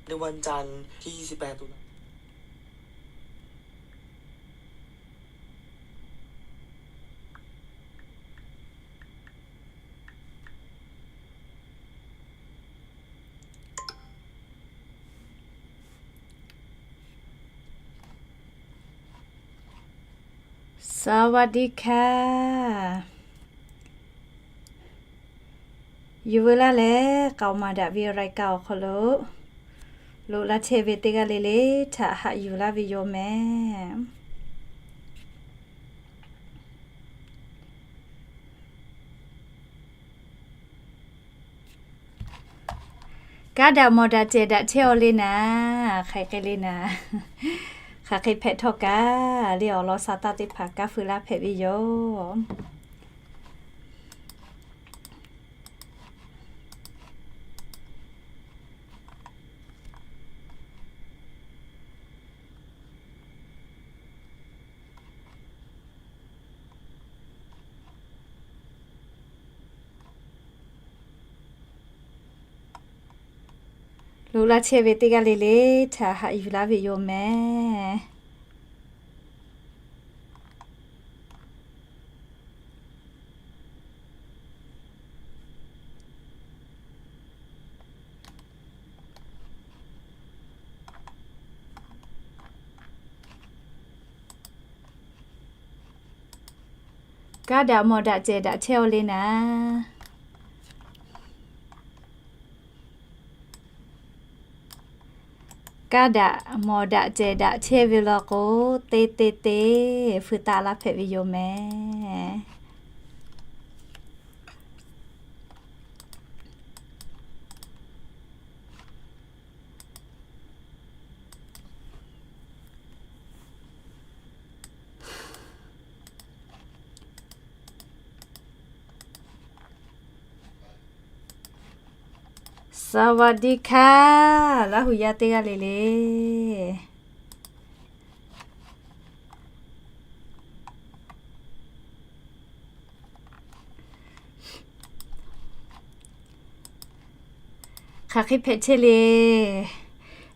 ในวันจันทร์ที่ยี่สิบแปดตุลา สวัสดีค่ะ Yuˬ veu laˇ leh k'aoˍ maˍ daꞈ ve รายการ awˬ hk'aw lo loꞈ la chehˇ ve teˇ g'aˇ le le htaꞈ haꞈ yuˬ laˇ ve yoˬ mehˍ. Kaˇ daꞈ mawˬ daꞈ cehˬ daꞈ chehˇ aw le naˍ, hk'aˬ hk'e le naˍ, hk'aˬ hk'e hpehꞈ htawˇ kaꞈ le awˬ lawn sa taˇ teˇ hpaˍ kaˇ feu laˇ hpehꞈ ve yoˬ. Loꞈ la chehˇ ve teˇ g'aˇ le le htaꞈ haꞈ yuˬ laˇ ve yoˬ mehˍ. Kaˇ daꞈ mawˬ daꞈ cehˬ daꞈ chehˇ aw le naˍ. Kaˇ daꞈ mawˬ daꞈ cehˬ daꞈ chehˇ ve law k'o, te te te feu taˆ laˇ hpehꞈ ve yoˬ mehˍ. Saˍ vaˍ diˆ hkaˇ, Laˇ hu yaˇ teˇ g'aˇ le le. Hk'aˬ hk'e hpehꞈ chehˇ le.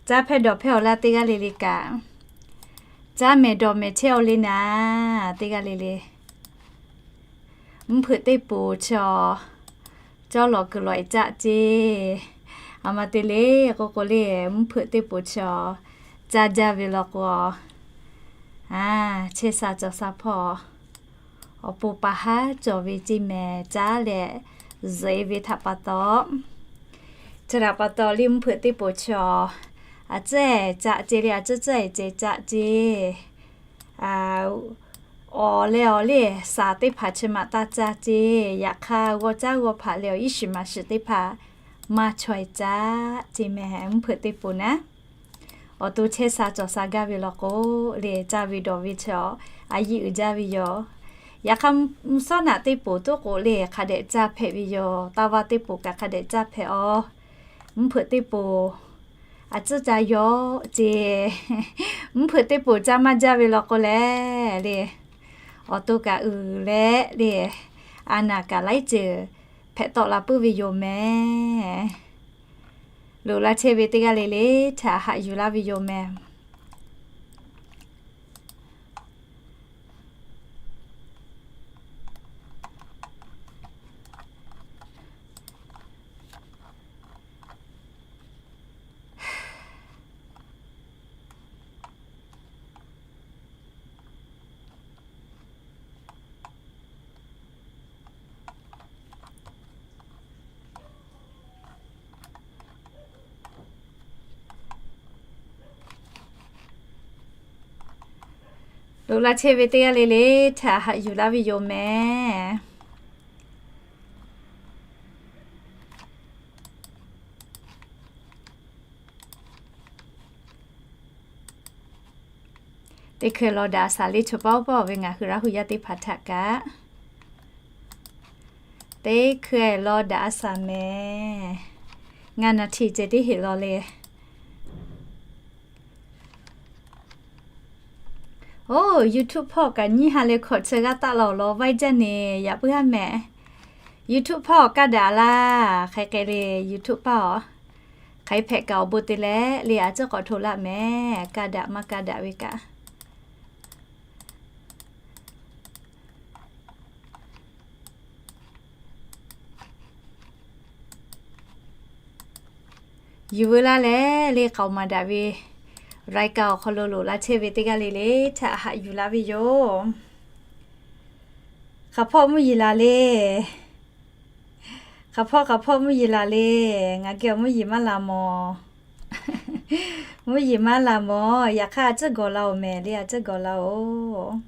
Caˇ hpehˇ dawˬ hpehˇ awˬ laˇ teˇ g'aˇ le le kaꞈ, caˇ mehˍ dawˬ mehˍ chehˇ aw le naˍ, teˇ g'aˇ le le. Mvuhˇ hpeuꞈ teˇ poˍ chi awˬ, cawˇ lawˬ kuiˬ lawˬ e caˆ ceˇ. A ma te le k'oˆ k'o le, mvuhˇ hpeuꞈ teˇ poˍ chi awˬ, caˇ jaˇ ve law k'o, a, chehˇ sha cawˬ sha hpawˇ, awˬ pon pa haˉ cawˬ ve ceˇ mehˍ caˉ leh, zuhꞈ e ve htaꞈ pa taw, chi htaꞈ pa taw le mvuhˇ hpeuꞈ teˇ poˍ chi awˬ, a ciˉ caˆ ceˇ le, a ciˉ ciˉ e ceh caˆ ceˇ. Awˬ leh awˬ le saˍ teˇ hpaˍ chi maꞈ taˇ caˇ ceˇ. Yaꞈ hk'aˇ g'awˇ caˉ g'awˇ hpaꞈ leh awˬ iˉ shiˍ maˍ shiˍ teˇ hpaˍ maˇ chaweh caˆ ceˇ mehˍ mvuhˇ hpeuꞈ teˇ poˍ naˉ. Awˬ to chehˇ sha cawˬ sha gaˇ ve law k'o, le caˇ ve dawˬ ve chi awˬ, a yiˇ uiˍ jaˇ ve yoˬ. Yaꞈ hk'aˇ, mvuhˇ sawˉ naꞈ teˇ poˍ toˆ k'o le hk'a dehꞈ caˇ hpehꞈ ve yoˬ. Taˇ vaˇ teˇ poˍ kaꞈ hk'a dehꞈ caˇ hpehꞈ aw. Mvuhˇ hpeuꞈ teˇ poˍ a ciˉ caˇ yawˆ ceˇ. Mvuhˇ hpeuꞈ teˇ poˍ caˇ maˇ jaˇ ve law k'o leh le, awˬ to kaꞈ uiˍ leh le, a naˍ kaꞈ laiˉ ceuˬ hpehꞈ tawˆ la puiˉ ve yoˬ mehˍ. Loꞈ la chehˇ ve teˇ g'aˇ le le htaꞈ haꞈ yuˬ laˇ ve yoˬ mehˍ. Loꞈ la chehˇ ve teˇ g'aˇ le le htaꞈ haꞈ yuˬ laˇ ve yoˬ mehˍ. Teˇ hkui lawˬ daꞈ a shaˍ le chaw paˉ oˇ paˉ ve ngaˬ hui Laˇ hu yaˇ teˇ hpaˍ htaꞈ kaꞈ, teˇ hkui lawˬ daꞈ a shaˍ mehˍ. Ngaˬ naˍ htiꞈ ceh teˇ heˆ lawˬ le. Oˇ, YouTube hpawˇ kaꞈ nyiˇ ha leh hkawꞈ chi g'aˇ taˆ la awˬ lawn vaiˇ jaˇ neˬ yaꞈ puiˉ haˉ mehˍ. YouTube hpawˇ kaˇ daꞈ laˇ, hk'aˬ hk'e le YouTube paˇ awˬ. Hk'aˬ hk'e hpehꞈ kaꞈ awˬ bon te leh le, a ciˉ k'awꞈ hto laˇ mehˍ. Kaˇ daꞈ maˇ kaˇ daꞈ ve kaꞈ yuˬ veu laˇ leh le, k'aoˍ maˍ daꞈ ve รายการ awˬ hk'aw lo loꞈ la chehˇ ve teˇ g'aˇ le le htaꞈ haꞈ yuˬ laˇ ve yoˬ. Hk'aˬ hpawˇ mvuhˇ yeˬ laˬ le. Hk'aˬ hpawˇ hk'aˬ hpawˇ mvuhˇ yeˬ laˬ le. Ngaˬ geh awˬ mvuhˇ yeˬ maˇ laˬ mawˬ. Mvuhˇ yeˬ maˇ laˬ mawˬ. Yaꞈ hk'aˇ a ciˉ gawˬ la-oˬ mehˍ le, a ciˉ gawˬ la-oˬ.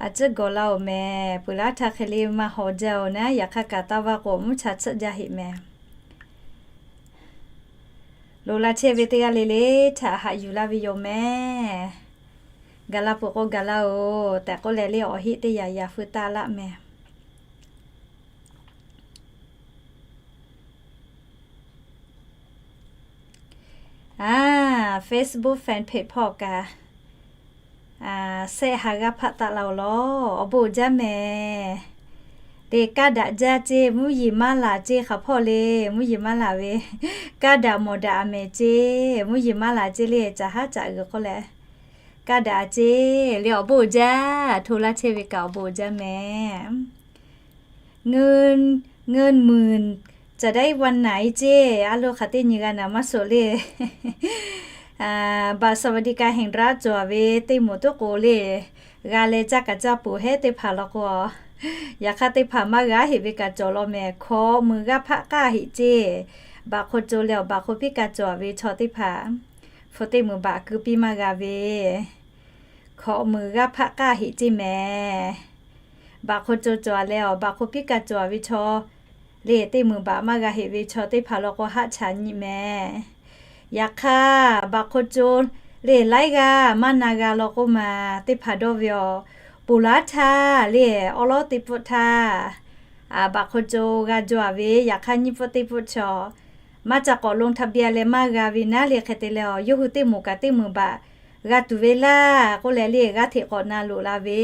A ciˉ gawˬ la-oˬ mehˍ. Peuˬ laˇ htaˇ hk'e le maˇ hawˍ jaˇ-oˬ naˉ, yaꞈ hk'aˇ kaꞈ taˇ vaˇ k'o mvuhˇ cha tsuhˆ jaˇ heꞈ mehˍ. Loꞈ la chehˇ ve teˇ g'aˇ le le htaꞈ haꞈ yuˬ laˇ ve yoˬ mehˍ. Gaˬ la peuˬ k'o gaˬ la-oˬ tehꞈ k'oˆ leh le, awˬ heˆ teˇ yanˇ yanˇ feu taˇ laˆ mehˍ. Facebook fan page hpawˇ kaꞈ, sehˆ ha g'aˇ hpaˆ taˆ la-oˬ lawˬ. Awˬ bon uiˍ jaˇ mehˍ. Te kaˇ daꞈ jaˇ ceˇ, mvuhˇ yeˬ maˇ laˬ ceˇ. Hk'aˬ hpawˇ le mvuhˇ yeˬ maˇ laˬ ve, kaˇ daꞈ mawˬ daꞈ a mehˍ ceˇ, mvuhˇ yeˬ maˇ laˬ ceˇ le, caˬ haˉ caꞈ g'uiˬ k'oˆ leh, kaˇ daꞈ a ceˇ le. Awˬ bon uiˍ jaˇ. Hto laˇ chehˇ ve kaꞈ awˬ bon uiˍ jaˇ mehˍ. เงิน เงินหมื่น จะได้วันไหน ceˇ. A lo hk'aˬ teˇ nyi g'a naˍ maˇ suhˍ le. Baꞈ สวัสดิการแห่งรัฐ cawˬ ve teˇ moˍ tuˉ k'o le, g'a leh caˇ kaꞈ caˇ peuˬ hehˉ teˇ hpaˍ law k'o, yaꞈ hk'aˇ teˇ hpaˍ maˇ g'a heˆ ve kaꞈ cawˬ law mehˍ. Hkawꞈ muiˬ g'aˇ hpaˆ k'aˇ heˆ ceˇ. Baꞈ hk'aw co leh awˬ baꞈ hk'aw piˇ kaꞈ cawˬ ve chaw teˇ hpaˍ, hpu teˇ muiˬ baꞈ keu piˇ maˇ g'a ve, hkawꞈ muiˬ g'aˇ hpaˆ k'aˇ heˆ ceˇ mehˍ. Baꞈ hk'aw co cawˬ leh awˬ baꞈ hk'aw piˇ kaꞈ cawˬ ve chaw le, teˇ muiˬ baꞈ maˇ g'a heˆ ve chaw teˇ hpaˍ law k'o haˆ chaꞈ nyi mehˍ. Yaꞈ hk'aˇ baꞈ hk'aw co le laiˉ g'aˇ maˇ na g'a law k'o maˬ, teˇ hpaˍ dawˇ ve awˬ, ponˬ laˇ htaˇ le, awˉ lawˉ teˇ pfuhˆ htaˇ, baꞈ hk'aw co g'a jaw a ve, yaꞈ hk'aˇ nyiˇ pfuhˆ teˇ pfuhˆ chaw maˇ ca k'awꞈ ลงทะเบียน leh maˇ g'a ve naˉ le. Hk'e te leh awˬ yawˇ hui teˇ moˍ kaꞈ teˇ muiˬ baꞈ g'a tuˬ ve laˇ k'oˆ leh le, g'aˇ hteꞈ k'awꞈ na loꞈ la ve,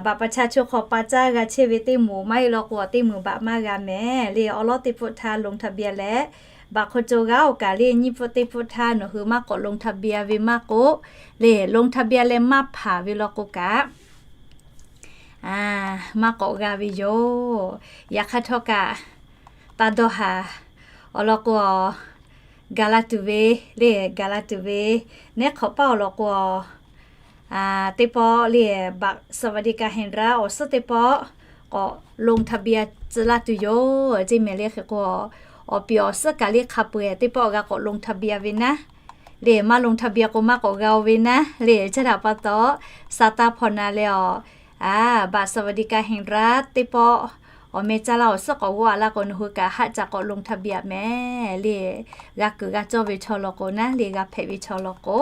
baꞈ ประชาชน hk'aw pa caˇ g'a chehˇ ve teˇ moˍ maˇ heˆ law k'o, teˇ muiˬ baꞈ maˇ g'a mehˍ le. Awˉ lawˉ teˇ pfuhˆ htaˇ ลงทะเบียน leh, baꞈ hk'aw co g'aˇ awˬ kaꞈ le nyiˇ pfuhˆ teˇ pfuhˆ htaˇ nawˬ hui maˇ k'awꞈ ลงทะเบียน ve maˇ k'oˆ le, ลงทะเบียน leh maˇ hpanˍ ve law k'o kaꞈ, maˇ k'awꞈ g'a ve yoˬ. Yaꞈ hk'aˇ htawˇ kaꞈ, taˇ dawˇ haˍ. Awˬ lawn k'o, gaˬ la tuˬ ve le, gaˬ la tuˬ ve, neˉ hk'awꞈ paˆ awˬ lawn k'o, teˇ pawˆ le, baꞈ สวัสดิการแห่งรัฐ awˬ suhˉ teˇ pawˆ k'awꞈ ลงทะเบียน tcuh laˇ tuˬ yoˬ ceˇ mehˍ le. Hk'e k'o, awˬ piˍ awˬ suhˉ kaꞈ le hk'a peu-eˬ teˇ pawˆ g'a k'awꞈ ลงทะเบียน ve naˉ le, maˇ ลงทะเบียน k'o maˇ k'awꞈ g'a-o ve naˉ le. Chi htaꞈ pa taw, sa taˇ hpaw na leh awˬ, baꞈ สวัสดิการแห่งรัฐ teˇ pawˆ awˬ meh caˇ laˇ awˬ suhˉ k'awꞈ g'aw a laˇ k'o, nawˬ hui kaꞈ haˆ ca k'awꞈ ลงทะเบียน mehˍ le. G'a kuiˬ g'a cawˇ ve chaw law k'o naˉ le, g'a hpehꞈ ve chaw law k'o,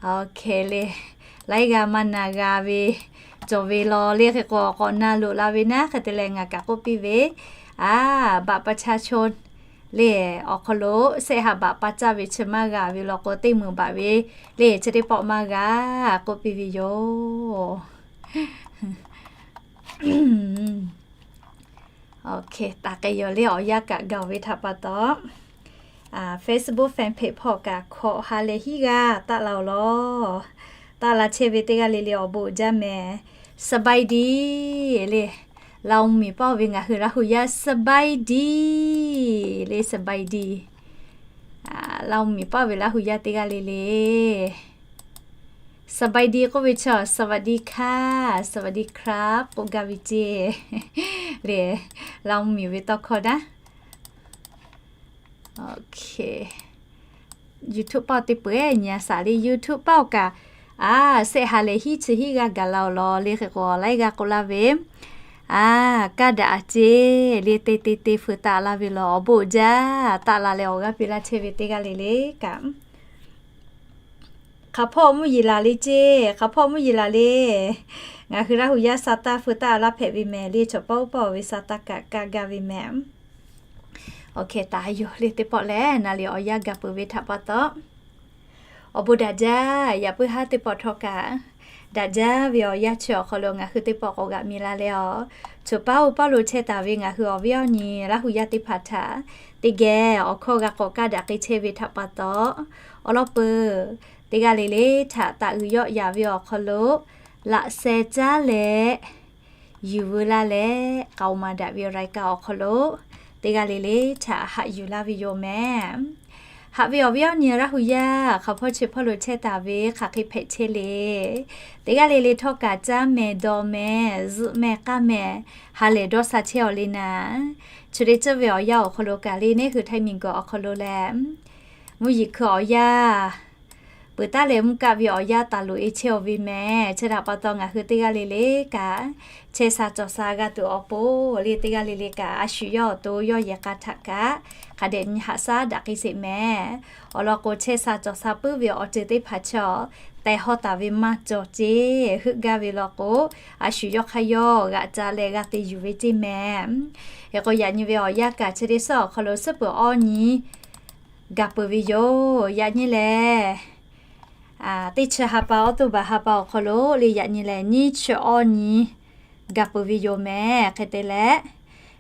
hk'e le, laiˉ g'aˇ maˇ na g'a ve cawˬ ve law le. Hk'e k'o k'awꞈ na loꞈ la ve naˉ. Hk'e te leh ngaˬ kaꞈ k'oˆ piˇ ve, baꞈ ประชาชน le awˬ hk'aw lo sehˆ ha baꞈ pa caˇ ve chi maˇ g'a ve law k'o, teˇ muiˬ baꞈ ve le chi teˇ pawˆ maˇ g'a k'oˆ piˇ ve yoˬ. Taꞈ k'ai yaw le, awˬ yanˇ kaꞈ gaˬ ve htaꞈ pa taw, Facebook fan page hpawˇ kaꞈ hkawꞈ ha leh hiˉ g'aˇ taˆ la-oˬ lawˬ. Taˆ la chehˇ ve teˇ g'aˇ le le awˬ bon uiˍ jaˇ mehˍ. สบายดี le, Laˇ oˇ miˬ paˇ-oˬ ve ngaˬ hui Laˇ hu yaˇ สบายดี le, สบายดี. Laˇ oˇ miˬ paˇ ve Laˇ hu yaˇ teˇ g'aˇ le le, สบายดี k'oˆ ve chi สวัสดีค่ะ สวัสดีครับ k'oˆ gaˇ ve ceˇ le. Laˇ oˇ miˬ ve tawˇ hkawˇ naˉ. YouTube paˇ-oˬ teˇ peuˬ nyi a shaˍ le, YouTube paˇ-oˬ kaꞈ, a, sehˆ ha leh hiˉ chi hiˉ g'aˇ gaˬ la-oˬ lawˬ le. Hk'e k'o laiˉ g'aˇ k'oˆ laˇ ve, a, kaˇ daꞈ a ceˇ le, te te te feu taˆ la ve lawˬ. Awˬ bon uiˍ jaˇ. Taˆ la leh awˬ g'aˇ piˇ laˇ chehˇ ve teˇ g'aˇ le le kaꞈ, hk'aˬ hpawˇ mvuhˇ yeˬ laˬ le ceˇ, hk'aˬ hpawˇ mvuhˇ yeˬ laˬ le. Ngaˬ hui Laˇ hu yaˇ sa taˇ feu taˆ laˇ hpehꞈ ve mehˍ le. Chaw paˇ oˇ paˇ-oˬ ve sa taˇ kaꞈ kaˇ gaˇ ve mehˍ. Awˬ hkeh taˍ yoˬ le. Teˇ pawˆ lehˬ na le awˬ yanˇ gaˬ peuˬ ve htaꞈ pa taw, awˬ bon daꞈ jaˇ. Yaꞈ puiˉ haˉ teˇ pawˆ htawˇ kaꞈ Daꞈ jaˇ ve awˬ yanˇ chi awˬ hk'aw lo ngaˬ hui teˇ pawˆ k'awꞈ g'aꞈ mi la leh a, choˬ paˉ oˇ paˉ lo chehˇ taˍ ve ngaˬ hui awˬ viˉ awˬ nyi Laˇ hu yaˇ teˇ hpaˍ htaꞈ teˇ geh awˬ hkawˇ g'a k'awꞈ kaˇ daꞈ k'ai chehˇ ve htaꞈ pa taw, awˬ lawn peuˬ teˇ g'aˇ le le htaꞈ taˍ uiˍ yawˆ yaˍ ve awˬ hk'aw lo laꞈ sheh caˉ leh yuˬ veu laˇ leh k'aoˍ maˍ daꞈ ve awˬ รายการ awˬ hk'aw lo teˇ g'aˇ le le htaꞈ haꞈ yuˬ laˇ ve yoˬ mehˍ. Haꞈ ve awˬ viˉ awˬ nyi Laˇ hu yaˇ hk'aˬ hpawˇ chi hpawˇ lo chehˇ taˍ ve hk'aˬ hk'e hpehꞈ chehˇ le. Teˇ g'aˇ le le htawˇ kaꞈ caˇ mehˍ dawˬ mehˍ zuhꞈ mehˍ k'aˇ mehˍ ha lehˬ dawˇ sha chehˇ awˬ le naˍ, chi te tcuhˉ ve awˬ yanˇ awˬ hk'aw lo kaꞈ le neˇ hui Htaiˇ miˬguiˬ awˬ hk'aw lo leh mvuhˇ yeˬ hkui awˬ yanˇ peuˬ taˉ leh mvuhˇ kaˆ ve awˬ yanˇ taˍ loꞈ e chehˇ awˬ ve mehˍ. Chi htaꞈ pa taw ngaˬ hui teˇ g'aˇ le le kaꞈ chehˇ sha cawˬ sha g'a tuˬ awˬ pon le teˇ g'aˇ le le kaꞈ a shu yawˇ awˬ to yawˇ yehˬ k'a htaꞈ kaꞈ hk'a dehꞈ nyi haꞈ shaˉ daꞈ k'ai sheˍ mehˍ. Awˬ lawn k'o chehˇ sha cawˬ sha puiˉ ve awˬ ceuˬ teˇ hpaˍ chaw tehˬ hawˇ taˍ ve maˇ cawˬ ceˇ. Heuˆ gaˇ ve law k'o a shu yawˇ hk'aˇ yawˇ g'aꞈ ca leh g'a te yuˬ ve ceˇ mehˍ. Hk'e k'o yaꞈ nyi ve awˬ yanˇ kaꞈ chi te suhˉ awˬ hk'aw lo suhˉ peuˬ awˇ nyi gaˬ peuˬ ve yoˬ. Yaꞈ nyi lehˬ teˇ chi ha pa awˉ toˇ baˬ ha pa awˬ hk'aw lo le yaꞈ nyi lehˬ nyiˇ chi awˇ nyi gaˬ peuˬ ve yoˬ mehˍ. Hk'e te leh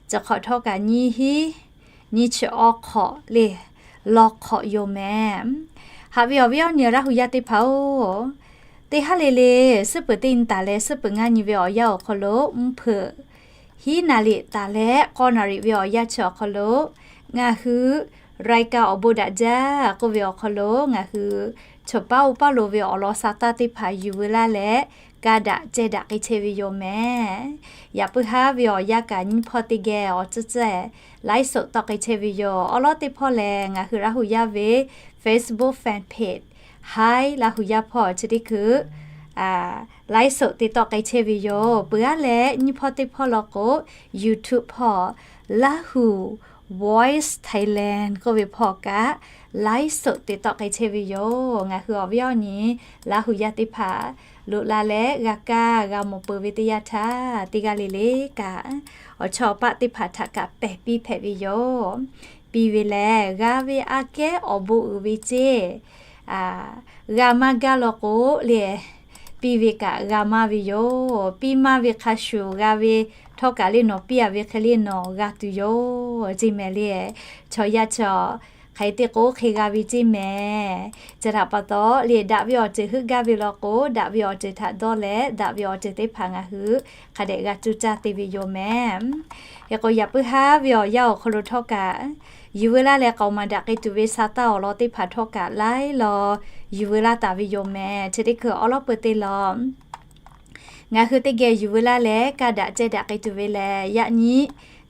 chi hk'awꞈ htawˇ kaꞈ nyiˇ hinˉ nyiˇ chi awˇ hk'awꞈ le law hk'awꞈ yoˬ mehˍ. Haꞈ ve awˬ viˉ awˇ nyi Laˇ hu yaˇ teˇ hpaˍ-oˬ, teˇ haˉ le le suhˉ peuˬ teˇ nyi taˍ leh suhˉ peuˬ ngaˇ nyi ve awˬ yanˇ awˬ hk'aw lo mvuhˇ hpeuꞈ hiˉ naˍ riˍ taˍ leh k'awˇ naˍ riˍ ve awˬ yanˇ chi awˬ hk'aw lo ngaˬ hui รายการ awˬ bon daꞈ jaˇ k'oˆ ve awˬ hk'aw lo ngaˬ hui choˬ paˉ oˇ paˉ lo ve awˬ lawn sha taˇ teˇ hpaˍ yuˬ veu laˇ leh kaˇ daꞈ ceh daꞈ k'ai chehˇ ve yoˬ mehˍ. Yaꞈ puiˉ haˉ ve awˬ yanˇ kaꞈ nyiˇ hpawˇ teˇ geh awˬ tcuhˉ tcuhˉ ไลฟ์สด tawˆ k'ai chehˇ ve yoˬ. Awˬ lawn teˇ hpawˇ lehˬ ngaˬ hui Laˇ hu yaˇ ve Facebook fan page Hi Laˇ hu yaˇ hpawˇ chi teˇ hkui ไลฟ์สด te tawˆ k'ai chehˇ ve yoˬ. Peuˬ aˉ leh nyiˇ hpawˇ teˇ hpawˇ law k'o YouTube hpawˇ Laˇ hu Voice Thailand k'oˆ ve hpawˇ kaꞈ ไลฟ์สด te tawˆ k'ai chehˇ ve yoˬ. Ngaˬ hui awˬ viˉ awˇ nyi Laˇ hu yaˇ teˇ hpaˍ loꞈ la leh g'a kaˇ g'a mawˬ peuˬ ve teˇ yanˇ htaˇ teˇ g'aˇ le le kaꞈ awˬ chawˇ awˬ paˆ teˇ hpaˍ htaꞈ kaꞈ pehˬ piˇ hpehꞈ ve yoˬ. Piˇ ve lehˬ g'a ve aꞈ kehˉ awˬ bon uiˍ ve ceˇ g'a maˇ gaˇ law k'o le piˇ ve kaꞈ g'a maˇ ve yoˬ. Piˇ maˇ ve hk'a shuˍ g'a ve htawˇ kaꞈ le nawˬ piˇ a ve hk'e le nawˬ g'a tuˬ yoˬ ceˇ mehˍ le. Chaw yaˇ chaw hk'aˬ hk'e te k'o hk'e g'a ve ceˇ mehˍ. Chi htaꞈ pa taw le daꞈ ve awˬ ceuˬ heuˆ gaˇ ve law k'o daꞈ ve awˬ ceuˬ htaꞈ dawˇ leh daꞈ ve awˬ ceuˬ teˇ hpaˍ ngaˬ hui hk'a dehꞈ g'a cuˇ caˇ te ve yoˬ mehˍ. Hk'e k'o yaꞈ puiˉ haˉ ve awˬ yanˇ awˬ hk'aw lo htawˇ kaꞈ yuˬ veu laˇ leh k'aoˍ maˍ daꞈ k'ai tuˬ ve sha taˇ awˬ lawn teˇ hpaˍ htawˇ kaꞈ laiˉ law yuˬ veu laˇ taˍ ve yoˬ mehˍ. Chi teˇ hkui awˉ lawˉ peuˬ te lawˬ ngaˬ hui teˇ geh yuˬ veu laˇ leh kaˇ daꞈ ceh daꞈ k'ai tuˬ ve lehˬ yaꞈ nyi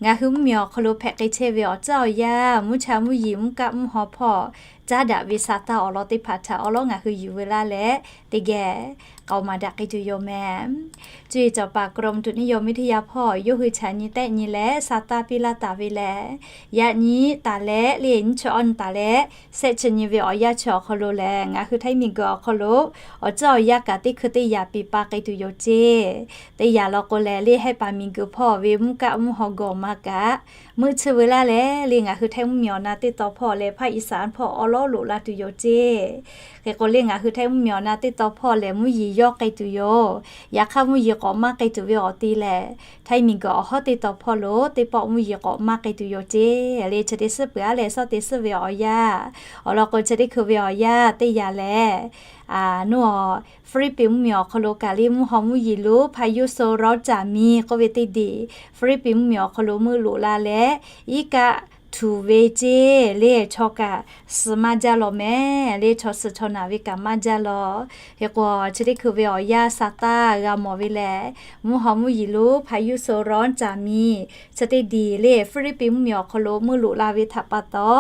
ngaˬ hui mvuhˇmiˬ awˬ hk'aw lo hpehꞈ k'ai chehˇ ve awˬ tcuhˉ awˬ yanˇ mvuhˇ cha mvuhˇ yeˬ mvuhˇ kaˆ mvuhˇ haw hpawˇ caˉ daꞈ ve sha taˇ awˬ lawn teˇ hpaˍ htaꞈ awˉ lawˉ ngaˬ hui yuˬ veu laˇ leh teˇ geh k'aoˍ maˍ daꞈ k'ai tuˬ yoˬ mehˍ. Cuˇ yiˍ cawˬ paˍ กรมอุตุนิยมวิทยา hpawˇ yawˇ hui chaꞈ nyi tehˆ nyi leh sha taˇ piˇ laˇ taˍ ve lehˬ yaꞈ nyi taˍ leh le nyiˇ chi awˇ nyi taˍ leh shehˆ chi nyi ve awˬ yanˇ chi awˬ hk'aw lo lehˬ ngaˬ hui Htaiˇ miˬguiˬ awˬ hk'aw lo awˬ ceuˬ awˬ yanˇ kaꞈ teˇ hkui teˇ yaꞈ piˍ pa k'ai tuˬ yoˬ ceˇ. Teˇ yaꞈ law k'o lehˬ le hehˆ paˍ miˬguiˬ hpawˇ ve mvuhˇ kaˆ mvuhˇ haw gawˬ ma kaꞈ meuˆ tsuhˇ veu laˇ leh le ngaˬ hui Htaiˇ mvuhˇmiˬ awˬ na teˇ taw hpawˇ leh ภาคอีสาน hpawˇ awˉ lawˉ loꞈ la tuˬ yoˬ ceˇ. Hk'e k'o le ngaˬ hui Htaiˇ mvuhˇmiˬ awˬ na teˇ taw hpawˇ lehˬ mvuhˇ yeˬ yawˇ k'ai tuˬ yoˬ. Yaꞈ hk'aˇ mvuhˇ yeˬ k'awꞈ maˇ k'ai tuˬ ve awˬ ti lehˬ Htaiˇ miˬguiˬ awˬ hawˉ teˇ taw hpawˇ lo teˇ pawˆ mvuhˇ yeˬ k'awꞈ maˇ k'ai tuˬ yoˬ ceˇ. Le chi teˇ suhˉ peuˬ aˉ leh shawˉ teˇ suhˉ ve awˬ yanˇ awˬ lawn k'o chi teˇ hkui ve awˬ yanˇ teˇ yaꞈ lehˬ nuˇ awˬ Hpiˇliˇpiˆ mvuhˇmiˬ awˬ hk'aw lo kaꞈ le mvuhˇ haw mvuhˇ yeˬ lo พายุโซนร้อนจามี k'oˆ ve teˇ diˬ Hpiˇliˇpiˆ mvuhˇmiˬ awˬ hk'aw lo meuˆ loꞈ la leh iˉ kaˆ tuˬ ve ceˇ. Le chaw kaꞈ suh maˇ jaˇ law mehˍ. Le chaw suh chaw naˬ ve kaꞈ maˇ jaˇ law. Hk'e k'o chi teˇ hkui ve awˬ yanˇ sha taˇ g'a mawˬ ve lehˬ mvuhˇ haw mvuhˇ yeˬ lo พายุโซนร้อนจามี chi teˇ diˬ le Hpiˇliˇpiˆ mvuhˇmiˬ awˬ hk'aw lo meuˆ loꞈ la ve htaꞈ pa taw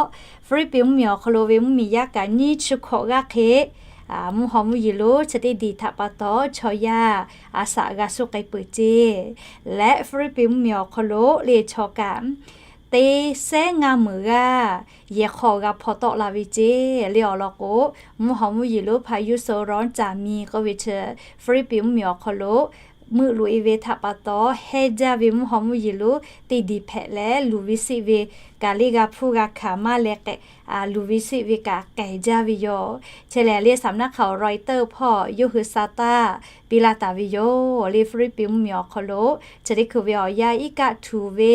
Hpiˇliˇpiˆ mvuhˇmiˬ awˬ hk'aw lo ve mvuhˇmiˬ yaˇ kaꞈ nyiˇ chi hkawꞈ g'aˇ hk'e mvuhˇ haw mvuhˇ yeˬ lo chi teˇ diˬ htaꞈ pa taw chaw yaˇ a shaꞈ g'a shuˉ k'ai peuˬ ceˇ. Leh Hpiˇliˇpiˆ mvuhˇmiˬ awˬ hk'aw lo le chaw kaꞈ teˇ sehˉ ngaˇ meunˍ g'aˇ yehˬ hk'aw g'a hpaw tawˆ la ve ceˇ. Le awˬ lawn k'o mvuhˇ haw mvuhˇ yeˬ lo พายุโซนร้อนจามี k'oˆ ve chi Hpiˇliˇpiˆ mvuhˇmiˬ awˬ hk'aw lo meuˆ loꞈ e ve htaꞈ pa taw, hehnˇ jaˇ ve mvuhˇ haw mvuhˇ yeˬ lo teˇ diˬ hpehꞈ leh, luˬ ve siˆ ve kaꞈ leˇ g'a hpuˇ g'a hkanˍ maˇ leh k'ehꞈ, luˬ ve siˆ ve kaꞈ k'ehˬ jaˇ ve yoˬ. Chi lehˬ, leˇ saˍ naˆ hk'aˬ Reuters hpawˇ yawˇ hui sa taˇ piˇ laˇ taˍ ve yoˬ. Leˇ Hpiˇliˇpiˆ mvuhˇmiˬ awˬ hk'aw lo chi teˇ hkui ve awˬ yanˇ iˉ kaˆ htuꞈ ve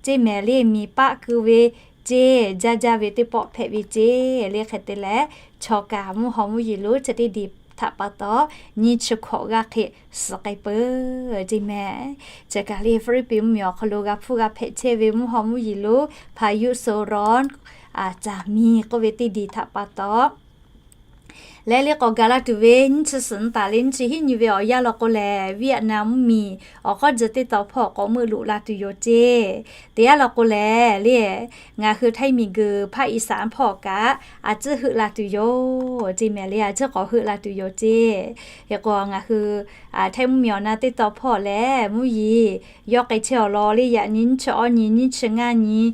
ceˇ mehˍ leˇ miˬ paˆ keu ve ceˇ, jaˇ jaˇ ve teˇ pawˆ hpehꞈ ve ceˇ. Leˇ hk'e te leh, chaw kaꞈ mvuhˇ haw mvuhˇ yeˬ lo chi teˇ diˬ htaꞈ pa taw, nyiˇ chi hkawꞈ g'aˇ hk'e suhˍ k'ai peuˬ ceˇ mehˍ. Chi kaꞈ leˇ Hpiˇliˇpiˆ mvuhˇmiˬ awˬ hk'aw lo g'a hpuˇ g'a hpehꞈ chehˇ ve mvuhˇ haw mvuhˇ yeˬ lo พายุโซนร้อน caˍ miˬ k'oˆ ve teˇ diˬ htaꞈ pa taw, leh leˇ k'awꞈ gaˬ la tuˬ ve nyiˇ chi suhˍ nyi taˍ leh nyiˇ chi hiˉ nyi ve awˬ yanˇ law k'o lehˬ, Vietnam mvuhˇmiˬ awˬ k'awˇ jeh teˇ taw hpawˇ k'awꞈ meuˆ loꞈ la tuˬ yoˬ ceˇ. Teˇ yanˇ law k'o lehˬ, leˇ ngaˬ hui Htaiˇ miˬguiˬ ภาคอีสาน hpawˇ kaꞈ a ciˉ heuˆ la tuˬ yoˬ ceˇ mehˍ. Leˇ a ciˉ k'awꞈ heuˆ la tuˬ yoˬ ceˇ. Hk'e k'o, ngaˬ hui Htaiˇ mvuhˇmiˬ awˬ na teˇ taw hpawˇ lehˬ, mvuhˇ yeˬ yawˇ k'ai chehˇ awˬ lawn leˇ yaꞈ nyi nyiˇ chi awˇ nyi, nyiˇ chi ngaˇ nyi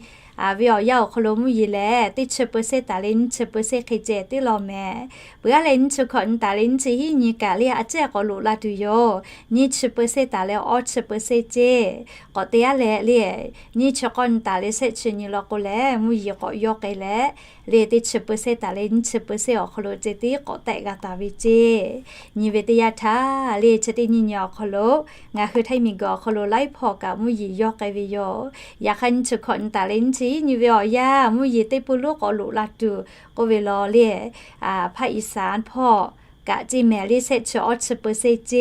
ve awˬ yanˇ awˬ hk'aw lo mvuhˇ yeˬ lehˬ, teˇ chi เปอร์เซ็นต์ taˍ leh nyiˇ chi เปอร์เซ็นต์ hk'e ceh tiˉ law mehˍ. Peuˬ aˉ leh nyiˇ chi hkawꞈ nyi taˍ leh nyiˇ chi hiˉ nyi kaꞈ leˇ a ciˉ k'awꞈ loꞈ la tuˬ yoˬ. Nyiˇ chi เปอร์เซ็นต์ taˍ leh awˇ chi เปอร์เซ็นต์ ceˇ. K'awꞈ te aˉ leh leˇ, nyiˇ chi k'awˇ nyi taˍ leh shehˆ chi nyi law k'o lehˬ, mvuhˇ yeˬ k'awꞈ yawˇ k'ai leh, leˇ teˇ chi เปอร์เซ็นต์ taˍ leh nyiˇ chi เปอร์เซ็นต์ awˬ hk'aw lo ceh tiˉ k'awꞈ tehˆ g'a taˍ ve ceˇ. Nyi ve teˇ yanˇ htaˇ leˇ chi teˇ nyi nyi awˬ hk'aw lo, ngaˬ hui Htaiˇ miˬguiˬ awˬ hk'aw lo laiˉ hpawˇ kaꞈ mvuhˇ yeˬ yawˇ k'ai ve yoˬ. Yaꞈ hk'aˇ nyiˇ chi hkawꞈ nyi taˍ leh nyiˇ chi hiˉ nyi ve awˬ yanˇ mvuhˇ yeˬ teˇ pui lonˉ k'awꞈ loꞈ la tuˬ k'oˆ ve law leˇ, ภาคอีสาน hpawˇ kaꞈ ceˇ mehˍ leˇ shehˆ chi awˇ chi เปอร์เซ็นต์ ceˇ.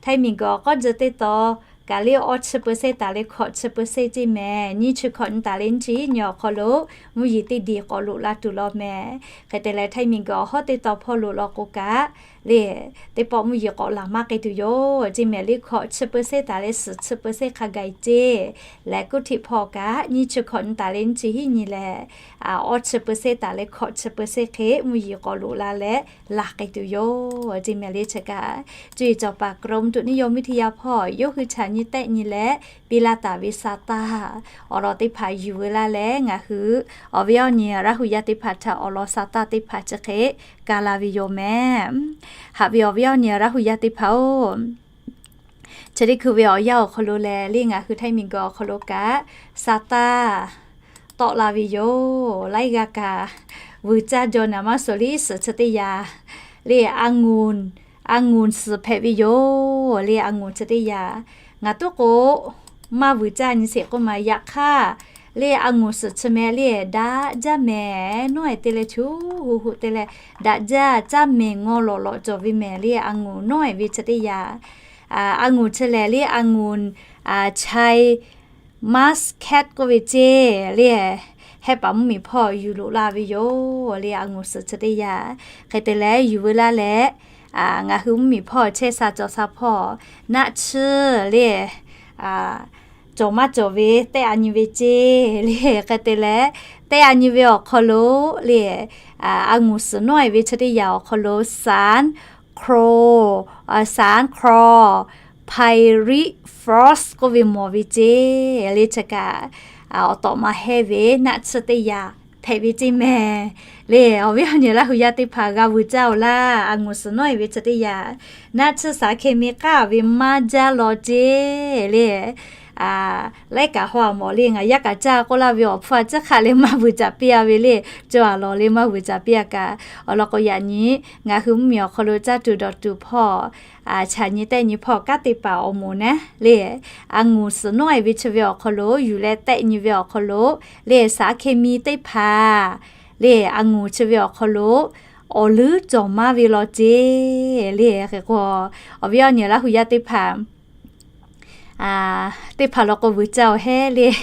Htaiˇ miˬguiˬ awˬ k'awˇ jeh teˇ taw kaꞈ leˇ awˇ chi เปอร์เซ็นต์ taˍ leh hkawꞈ chi เปอร์เซ็นต์ ceˇ mehˍ. Nyiˇ chi hkawꞈ nyi taˍ leh nyiˇ chi hiˉ nyi awˬ hk'aw lo mvuhˇ yeˬ teˇ diˬ k'awꞈ loꞈ la tuˬ law mehˍ. Hk'e te leh Htaiˇ miˬguiˬ awˬ hawˉ teˇ taw hpawˇ loꞈ law k'o kaꞈ, leˇ teˇ pawˆ mvuhˇ yeˬ k'awꞈ laˬ maˇ k'ai tuˬ yoˬ ceˇ mehˍ. Leˇ hkawꞈ chi เปอร์เซ็นต์ taˍ leh suhˍ chi เปอร์เซ็นต์ hk'a gaˬ ceˇ. Leh กรุงเทพ hpawˇ kaꞈ nyiˇ chi hkawꞈ nyi taˍ leh nyiˇ chi hiˉ nyi lehˬ, awˇ chi เปอร์เซ็นต์ taˍ leh hkawꞈ chi เปอร์เซ็นต์ hk'e mvuhˇ yeˬ k'awꞈ loꞈ la leh laˬ k'ai tuˬ yoˬ ceˇ mehˍ. Leˇ chi kaꞈ cuˇ yiˍ cawˬ paˍ กรมอุตุนิยมวิทยา hpawˇ yawˇ hui chaꞈ nyi tehˆ nyi leh piˇ laˇ taˍ ve sa taˇ awˬ lawn teˇ hpaˍ yuˬ veu laˇ leh ngaˬ hui awˬ viˉ awˬ nyi Laˇ hu yaˇ teˇ hpaˍ htaꞈ awˬ lawn sa taˇ teˇ hpaˍ chi hk'e ka la ve yoˬ mehˍ. Haꞈ ve awˬ viˉ awˬ nyi Laˇ hu yaˇ teˇ hpaˍ-oˬ, chi teˇ hkui ve awˬ yanˇ awˬ hk'aw lo lehˬ, leˇ ngaˬ hui Htaiˇ miˬguiˬ awˬ hk'aw lo kaꞈ sa taˇ tawˆ la ve yoˬ. Laiˉ g'aˇ kaꞈ vuiˬ caˇ jaw naˍ maˇ suhˍ liˇ suhˍ chi teˇ yanˇ, leˇ องุ่น องุ่น suhˍ hpehꞈ ve yoˬ. Leˇ องุ่น chi teˇ yanˇ ngaˬ tuˉ k'o maˇ vuiˬ caˇ nyi sheˍ k'oˆ ma. Yaꞈ hk'aˇ leˇ องุ่น suhˍ chi mehˍ leˇ daꞈ jaˇ mehˍ. Nawˉ-ehˍ te leh chu hu hu te leh daꞈ jaˇ, caˇ mehˍ ngaw lawꞈ lawꞈ cawˬ ve mehˍ. Leˇ องุ่น nawˉ-ehˍ ve chi teˇ yanˇ, องุ่น chi lehˬ leˇ องุ่น Thai Muscat k'oˆ ve ceˇ. Leˇ hehˆ paˍ mvuhˇmiˬ hpawˇ yuˬ loꞈ la ve yoˬ. Leˇ องุ่น suhˍ chi teˇ yanˇ hk'e te leh yuˬ veu laˇ leh, ngaˬ hui mvuhˇmiˬ hpawˇ chehˇ sha cawˬ sha hpawˇ naˆ tsuhˇ leˇ cawˬ maˇ cawˬ ve tehˆ a nyi ve ceˇ. Leˇ hk'e te leh tehˆ a nyi ve awˬ hk'aw lo leˇ องุ่น suhˍ nawˉ-ehˍ ve chi teˇ yanˇ awˬ hk'aw lo สาร คลอ สาร chlorpyrifos k'oˆ ve mawˬ ve ceˇ. Leˇ chi kaꞈ awˬ tawꞈ ma hehˇ ve naˆ tsuhˇ teˇ yanˇ hpehꞈ ve ceˇ mehˍ. Leˇ awˬ viˉ awˬ nyi Laˇ hu yaˇ teˇ hpaˍ g'a vuiˬ caˇ-oˬ laˇ. องุ่น suhˍ nawˉ-ehˍ ve chi teˇ yanˇ naˆ tsuhˇ สารเคมี k'aˉ ve maˇ jaˇ law ceˇ. Leˇ laiˉ kaꞈ haw a mawˬ leˇ ngaˬ yaˇ kaꞈ caˇ k'oˆ laˇ ve awˬ hpfuhˇ a ciˉ hk'aˆ leh maˇ vuiˬ caˍ piˇ a ve leˇ cawˬ a lawˬ leˇ maˇ vuiˬ caˍ piˇ a kaꞈ. Awˬ lawn k'o yaꞈ nyi ngaˬ hui mvuhˇmiˬ awˬ hk'aw lo caˇ tuˬ dawˬ tuˬ hpawˇ chaꞈ nyi tehˆ nyi hpawˇ kanˉ te paˍ awˬ moˍ naˉ leˇ องุ่น suhˍ nawˉ-ehˍ ve chi ve awˬ hk'aw lo yuˬ leh tehˆ nyi ve awˬ hk'aw lo leˇ สารเคมี teˇ hpaˍ leˇ องุ่น chi ve awˬ hk'aw lo awˬ leuˉ cawˬ maˇ ve law ceˇ. Leˇ hk'e k'o awˬ viˉ awˬ nyi Laˇ hu yaˇ teˇ hpaˍ teˇ hpaˍ law k'o vuiˬ caˇ-oˬ hehˉ leˇ.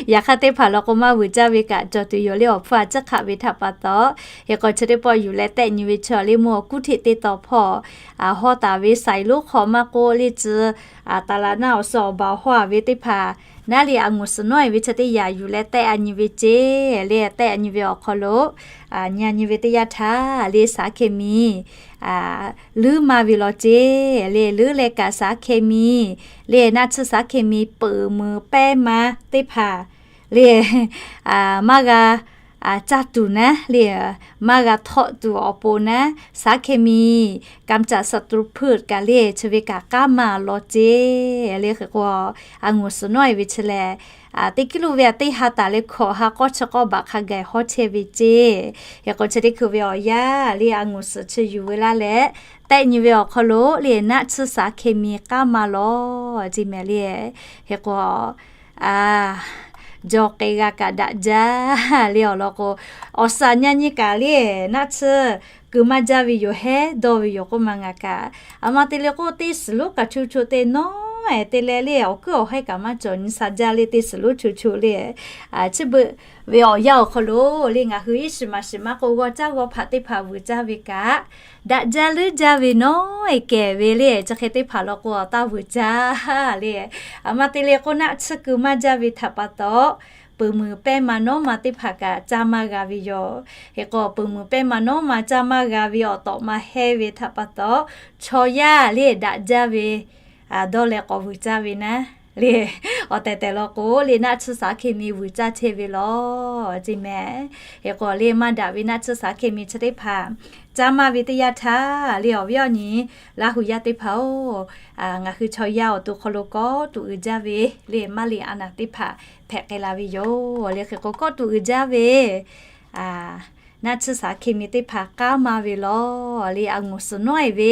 Yaꞈ hk'aˇ teˇ hpaˍ law k'o maˇ vuiˬ caˇ ve kaꞈ cawˬ tuˬ yoˬ leˇ awˬ hpfuhˇ a ciˉ hk'aˆ ve htaꞈ pa taw. Hk'e k'o chi teˇ pawˆ yuˬ leh tehˆ nyi ve chi leˇ mvuhˇ awˬ kuˉ hteꞈ teˇ taw hpawˇ hawˇ taˍ ve สายลุง hk'aw maˇ k'oˆ leˇ tcuh taˍ laꞈ naˆ awˬ suh awˬ baˬ awˬ hawˇ a ve teˇ hpaˍ naˉ leˇ องุ่น suhˍ nawˉ-ehˍ ve chi teˇ yanˇ yuˬ leh tehˆ a nyi ve ceˇ. Leˇ tehˆ a nyi ve awˬ hk'aw lo nyi a nyi ve teˇ yanˇ htaˇ leˇ สารเคมี leuˉ maˇ ve law ceˇ. Leˇ leuˉ leh kaꞈ สารเคมี leˇ naˆ tsuhˇ สารเคมี peuˬ meuˬ pehˉ ma teˇ hpaˍ leˇ maˇ g'a caˇ tuˬ naˉ le, maˇ g'a htawˆ tuˬ awˬ pon naˉ, สารเคมี กำจัดศัตรูพืช kaꞈ le chi ve kaꞈ k'aˉ maˇ law ceˇ le. Hk'e k'o, a nguˬ suhˍ nawˉ e ve chi lehˬ, teˇ kiˇ lo ve a teˇ ha taˍ leh hkawꞈ ha k'awˇ chi k'awˇ baꞈ hk'a gaˬ hawˉ chehˇ ve ceˇ. Hk'e k'o, chi teˇ hkui ve awˬ yanˇ le a nguˬ suhˍ chi yuˬ ve laˇ leh, tehˆ nyi ve awˬ hk'aw lo le naˆ tsuhˇ สารเคมี k'aˉ maˇ law ceˇ mehˍ le. Hk'e k'o, jaw k'ai g'a kaꞈ daꞈ jaˇ le awˬ lawn k'o, awˬ suhˍ nyi nyi kaꞈ le naˆ tsuhˇ keu maˇ jaˇ ve yoˬ hehˉ dawˇ ve yoˬ k'oˆ ma ngaˬ kaꞈ. A ma te le k'o, teˇ suhˍ lonˉ kaꞈ chu chu te nawˉ e te leh le awˬ kuiˉ awˬ haiˇ kaꞈ maˇ cawˬ nyi sha jaˇ le teˇ suhˍ lonˉ chu chu le. Chi beuꞈ ve awˬ yanˇ awˬ hk'aw lo le ngaˬ hui iˉ shiˍ maˍ shiˍ maˇ k'o, g'aw caˇ g'aw hpaꞈ teˇ hpaˍ vuiˬ caˇ ve kaꞈ, daꞈ jaˇ leuˉ jaˇ ve nawˉ e kehˬ ve le chi hk'e teˇ hpaˍ law k'o, awˬ taˇ vuiˬ caˇ le. A ma te le k'o, naˆ tsuhˇ keu maˇ jaˇ ve htaꞈ pa taw, peuˬ muiˬ pehˇ ma nawˉ ma teˇ hpaˍ kaꞈ caˇ maˇ g'a ve yoˬ. Hk'e k'o, peuˬ muiˬ pehˇ ma nawˉ ma caˇ maˇ g'a ve awˬ tawꞈ ma hehˇ ve htaꞈ pa taw, chaw yaˇ le daꞈ jaˇ ve dawˇ leh k'awꞈ vuiˬ caˇ ve naˉ le, awˬ tehˬ tehˬ law k'o le naˆ tsuhˇ สารเคมี vuiˬ caˇ chehˇ ve law ceˇ mehˍ. Hk'e k'o le maˇ daꞈ ve naˆ tsuhˇ สารเคมี chi teˇ hpaˍ caˇ maˇ ve teˇ yanˇ htaˇ le awˬ viˉ awˬ nyi Laˇ hu yaˇ teˇ hpaˍ-oˬ, ngaˬ hui chaw yaˇ awˬ to hk'aw lo kawˆ tuˬ uiˍ jaˇ ve le maˇ liꞈ a naˍ teˇ hpaˍ hpehꞈ k'ai la ve yoˬ le. Hk'e k'o, kawˆ tuˬ uiˍ jaˇ ve naˆ tsuhˇ สารเคมี teˇ hpaˍ k'aˉ maˇ ve law le a nguˬ suhˍ nawˉ e ve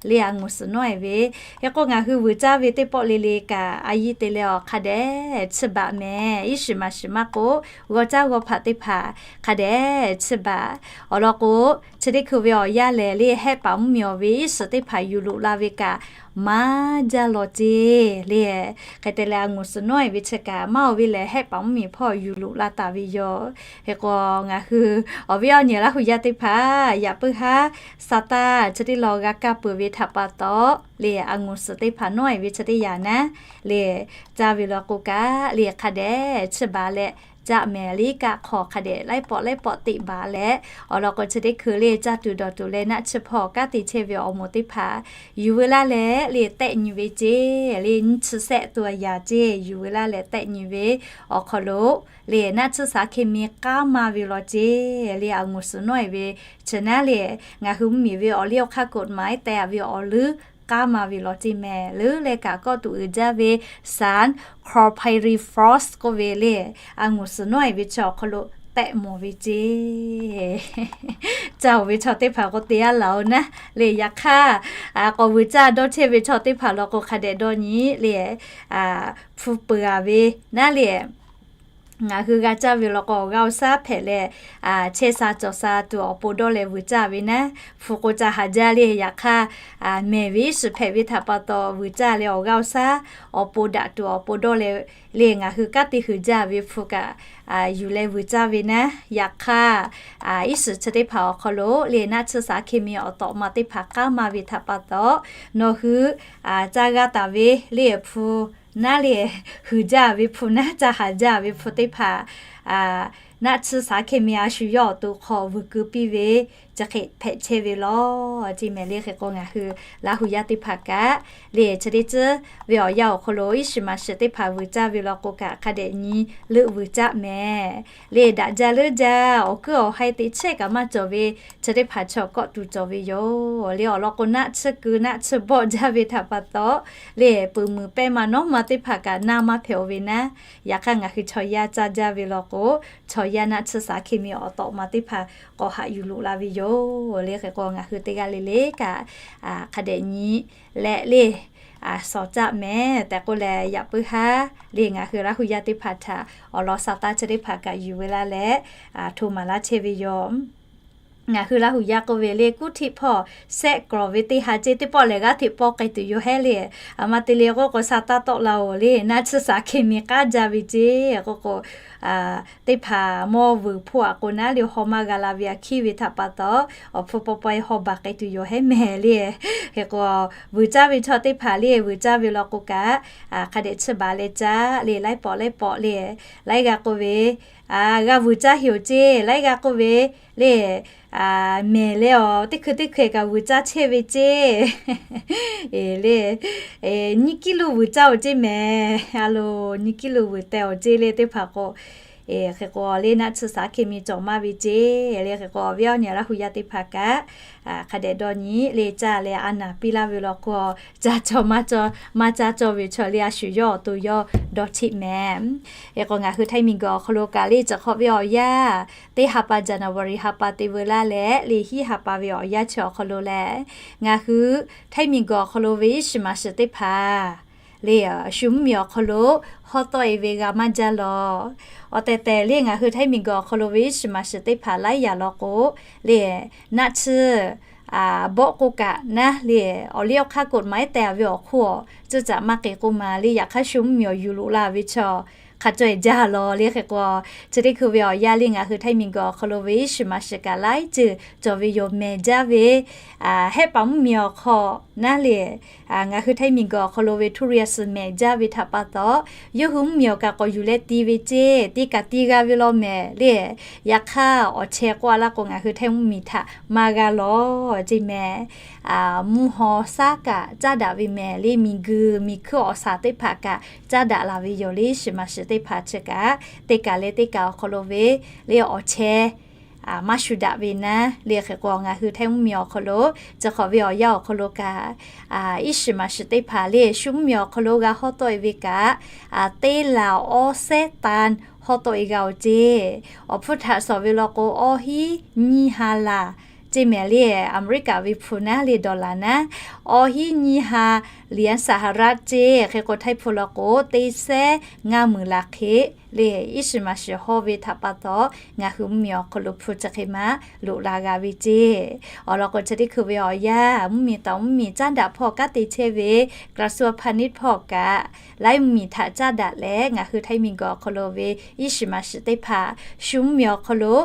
le a nguˬ suhˍ nawˉ e ve. Hk'e k'o, ngaˬ hui vuiˬ caˇ ve teˇ pawˆ le le kaꞈ a yiˇ te leh awˬ hk'a dehꞈ chiˇ baˬ mehˍ. Iˉ shiˍ maˍ shiˍ maˇ k'o, g'aw caˇ g'aw hpaꞈ teˇ hpaˍ hk'a dehꞈ chiˇ baˬ. Awˬ lawn k'o, chi teˇ hkui ve awˬ yanˇ lehˬ le hehˆ paˍ mvuhˇ miˬ awˬ ve iˉ shiˍ teˇ hpaˍ yuˬ loꞈ la ve kaꞈ maˇ jaˇ law ceˇ le. Hk'e te leh a nguˬ suhˍ nawˉ e ve chi kaꞈ maˇ oˬ ve lehˬ hehˆ paˍ mvuhˇ miˬ hpawˇ yuˬ loꞈ la taˍ ve yoˬ. Hk'e k'o, ngaˬ hui awˬ viˉ awˬ nyi Laˇ hu yaˇ teˇ hpaˍ yaꞈ puiˉ haˉ sa taˇ chi teˇ law g'a kaˇ peuˬ ve htaꞈ pa taw le a nguˬ suhˍ teˇ hpaˍ nawˉ e ve chi teˇ yanˇ naˉ le caˇ ve law k'o kaꞈ le hk'a dehꞈ chiˇ baˬ leh caˇ mehˍ le kaꞈ hk'aw hk'a dehꞈ laiˉ pawˆ laiˉ pawˆ teꞈ baˬ leh, awˬ lawn k'o chi teˇ hkui le caˇ tuˬ dawˬ tuˬ leh naˆ tsuhˇ hpawˇ kanˉ te chehˇ ve awˬ moˍ teˇ hpaˍ yuˬ veu laˇ leh le tehˆ nyi ve ceˇ le nyi chi sehˆ tuˬ yaˍ ceˇ yuˬ veu laˇ leh tehˆ nyi ve awˬ hk'aw lo le naˆ tsuhˇ สารเคมี k'aˉ maˇ ve law ceˇ le a nguˬ suhˍ nawˉ e ve chi naˉ le ngaˬ hui mvuhˇ miˬ ve awˬ liˇ awˬ hk'aˇ กฎหมาย tehꞈ ve awˬ leuˉ k'aˉ maˇ ve law ceˇ mehˍ. Leuˉ leh kaꞈ kawˆ tuˬ uiˍ jaˇ ve สาร คลอร์ไพรีฟอส k'oˆ ve le a nguˬ suhˍ nawˉ e ve chi awˬ hk'aw lo tehˆ mawˬ ve ceˇ. Caˇ oˬ ve chaw teˇ hpaˍ k'o te yaˇ laˬ oˬ naˉ le yaꞈ hk'aˇ k'awꞈ vuiˬ caˇ dawˇ chehˇ ve chaw teˇ hpaˍ law k'o hk'a dehꞈ dawˇ nyi le hpu peuˬ a ve naˉ le ngaˬ hui g'a caˇ ve law k'o awˬ g'aˇ awˬ shaˉ hpehꞈ leh, chehˇ sha cawˬ sha tuˬ awˬ pon dawˇ leh vuiˬ caˇ ve naˉ, hpu k'o ca haˍ jaˇ le. Yaꞈ hk'aˇ, mehˬ ve iˉ shiˍ hpehꞈ ve htaꞈ pa taw vuiˬ caˇ leh awˬ g'aˇ awˬ shaˉ awˬ pon daꞈ tuˬ awˬ pon dawˇ leh le ngaˬ hui kanˉ te huiˍ jaˇ ve hpu kaꞈ yuˬ leh vuiˬ caˇ ve naˉ. Yaꞈ hk'aˇ, iˉ shiˍ chi teˇ hpaˍ awˬ hk'aw lo le naˆ tsuhˇ สารเคมี awˬ tawꞈ ma teˇ hpaˍ k'aˉ maˇ ve htaꞈ pa taw, nawˬ hui caˇ g'a taˍ ve le hpu naˉ le, huiˍ jaˇ ve hpu naˉ, ca haˍ jaˇ ve hpu teˇ hpaˍ naˆ tsuhˇ สารเคมี a shu yawˇ awˬ to hk'aw vuiˬ keu piˇ ve chi hk'e hpehꞈ chehˇ ve law ceˇ mehˍ le. Hk'e k'o ngaˬ hui Laˇ hu yaˇ teˇ hpaˍ kaꞈ le chi teˇ tcuhˉ ve awˬ yanˇ awˬ hk'aw lo iˉ shiˍ maˍ shiˍ teˇ hpaˍ vuiˬ caˇ ve law k'o kaꞈ hk'a dehꞈ nyi leuˆ vuiˬ caˇ mehˍ le. Daꞈ jaˇ leuˉ jaˇ awˬ kuiˉ awˬ haiˇ te chehˇ kaꞈ maˇ cawˬ ve chi teˇ hpaˍ chaw kawˆ tuˬ cawˬ ve yoˬ le. Awˬ lawn k'o naˆ tsuhˇ keu naˆ tsuhˇ bawˆ jaˇ ve htaꞈ pa taw le peuˬ muiˬ pehˇ ma nawˉ ma teˇ hpaˍ kaꞈ naˇ maˇ hpehꞈ oˬ ve naˉ. Yaꞈ hk'aˇ ngaˬ hui chaw yaˇ caˇ jaˇ ve law k'o, chaw yaˇ naˆ tsuhˇ สารเคมี awˬ tawꞈ ma teˇ hpaˍ k'awꞈ haꞈ yuˬ loꞈ la ve yoˬ le. Hk'e k'o ngaˬ hui teˇ g'aˇ le le kaꞈ hk'a dehꞈ nyi leh le shawˍ caˆ mehˍ tehꞈ k'oˆ leh yaꞈ puiˉ haˉ le ngaˬ hui Laˇ hu yaˇ teˇ hpaˍ htaꞈ awˬ lawn sha taˇ chi teˇ hpaˍ kaꞈ yuˬ veu laˇ leh hto maˍ laˇ chehˇ ve yoˬ. Ngaˬ hui Laˇ hu yaˇ k'oˆ ve le kuˇ htiˆ hpawˇ sehˆ k'awˍ ve teˇ ha ceˇ teˇ pawˆ lehˬ g'aˇ hteꞈ pawˆ k'ai tuˬ yoˬ hehˉ le. A ma te le k'oˆ k'o sha taˇ tawˆ la oˬ le naˆ tsuhˇ สารเคมี k'aˉ jaˇ ve ceˇ k'oˆ k'o, teˇ hpaˍ mawˇ vuiˬ hpoˇ aꞈ k'o naˉ le haw maˇ g'a la ve aꞈ hkiˉ ve htaꞈ pa taw, awˬ hpu paw paw e haw baˬ k'ai tuˬ yoˬ hehˉ mehˍ le. Hk'e k'o, vuiˬ caˇ ve chaw teˇ hpaˍ le vuiˬ caˇ ve law k'o kaꞈ, hk'a dehꞈ chiˇ baˬ leh caˇ le laiˉ pawˆ laiˉ pawˆ le, laiˉ g'aˇ k'oˆ ve, g'a vuiˬ caˇ heˍ oˬ ceˇ, laiˉ g'aˇ k'oˆ ve le, mehˍ leh awˬ teˇ hkui teˇ hkui kaꞈ vuiˬ caˇ chehˇ ve ceˇ le, nyiˇ kiˇ lo vuiˬ caˇ oˬ ceˇ mehˍ. A lo, nyiˇ kiˇ lo vuiˬ teh oˬ ceˇ le teˇ hpaˍ k'o, Hk'e k'o le naˆ tsuhˇ saˍ hkiˇ mi cawˬ maˇ ve ceˇ le. Hk'e k'o awˬ viˉ awˬ nyi Laˇ hu yaˇ teˇ hpaˍ kaꞈ hk'a dehꞈ dawˇ nyi le, caˇ leh a naˍ piˇ laˇ ve law k'o, caˇ cawˬ maˇ cawˬ, maˇ caˇ cawˬ ve chaw le a shu yawˇ awˬ to yawˇ dawˇ cheˆ mehˍ. Hk'e k'o ngaˬ hui htaiˇ miˬguiˬ awˬ hk'aw lo kaꞈ le chi hk'awꞈ ve awˬ yanˇ, teˇ ha pa January ha pa te veu laˇ leh le hiˉ ha pa ve awˬ yanˇ chi awˬ hk'aw lo leh, ngaˬ hui htaiˇ miˬguiˬ awˬ hk'aw lo ve iˉ shiˍ maˍ shiˍ teˇ hpaˍ le shu mvuhˇmiˬ awˬ hk'aw lo hawˉ tawˆ e ve g'a maˇ jaˇ lawˬ. Awˬ tehˬ tehˬ le ngaˬ hui htaiˇ miˬguiˬ awˬ hk'aw lo ve iˉ shiˍ maˍ shiˍ teˇ hpaˍ laiˉ yaꞈ law k'o le, naˆ tsuhˇ bawˆ k'oˆ kaꞈ naˉ le, awˬ liˇ awˬ hk'aˇ กฎหมาย tehꞈ ve awˬ hk'oˆ awˬ ceuˬ caꞈ maˇ k'e k'oˆ ma le, yaꞈ hk'aˇ shu mvuhˇmiˬ awˬ yuˬ loꞈ la ve chaw hk'a caweh jaˇ lawˬ le. Hk'e k'o chi teˇ hkui ve awˬ yanˇ le ngaˬ hui htaiˇ miˬguiˬ awˬ hk'aw lo ve iˉ shiˍ maˍ shiˍ kaꞈ laiˉ ceuˬ cawˬ ve yoˬ mehˍ jaˇ ve, hehˆ paˍ mvuhˇmiˬ awˬ hk'aw naˉ le, ngaˬ hui htaiˇ miˬguiˬ awˬ hk'aw lo ve ทุเรียน suhˍ mehˍ jaˇ ve htaꞈ pa taw, yawˇ hui mvuhˇmiˬ awˬ kaꞈ k'awꞈ yuˬ leh ti ve ceˇ, ti kaꞈ ti g'a ve law mehˍ le. Yaꞈ hk'aˇ awˬ chehˇ k'oˆ a laˇ k'o ngaˬ hui htaiˇ mvuhˇmiˬ htaꞈ maˇ g'a lawˬ ceˇ mehˍ. Mvuhˇ haw shaˉ kaꞈ caˉ daꞈ ve mehˍ le, miˬguiˬ miˬ hkuiˇ awˬ shaˍ teˇ hpaˍ kaꞈ caˉ daꞈ laˬ ve yoˬ le. Iˉ shiˍ maˍ shiˍ teˇ hpaˍ chi kaꞈ teˇ kaˬ leh teˇ kaˬ awˬ hk'aw lo ve le awˬ chehˇ maˇ shu daꞈ ve naˉ le. Hk'e k'o ngaˬ hui htaiˇ mvuhˇmiˬ awˬ hk'aw lo chi hk'awꞈ ve awˬ yanˇ awˬ hk'aw lo kaꞈ iˉ shiˍ maˍ shiˍ teˇ hpaˍ le shu mvuhˇmiˬ awˬ hk'aw lo g'a hawˉ tawˆ e ve kaꞈ, teˇ laˬ awˇ sehˉ ตัน hawˉ tawˆ e g'a oˬ ceˇ. Awˬ hpfuhˇ htaꞈ shawˍ ve law k'o awˇ hinˉ nyiˇ ha laˬ ceˇ mehˍ le. Aˍmeˍriˆkaꞈ ve hpu naˉ le dollar naˉ, awˇ hinˉ nyiˇ ha เหรียญสหรัฐ ceˇ. Hk'e k'o htaiˇ hpu law k'o teˇ sehˉ ngaˇ meunˍ laˬ hk'e le iˉ shiˍ maˍ shiˍ hawˉ ve htaꞈ pa taw, ngaˬ hui mvuhˇmiˬ awˬ hk'aw lo hpu chi hk'e maˇ loꞈ la g'a ve ceˇ. Awˬ lawn k'o chi teˇ hkui ve awˬ yanˇ mvuhˇmiˬ taˍ mvuhˇmiˬ caˉ daꞈ hpawˇ kanˉ te chehˇ ve กระทรวงพาณิชย์ hpawˇ kaꞈ laiˉ mvuhˇmiˬ htaꞈ caˉ daꞈ leh ngaˬ hui htaiˇ miˬguiˬ awˬ hk'aw lo ve iˉ shiˍ maˍ shiˍ teˇ hpaˍ shu mvuhˇmiˬ awˬ hk'aw lo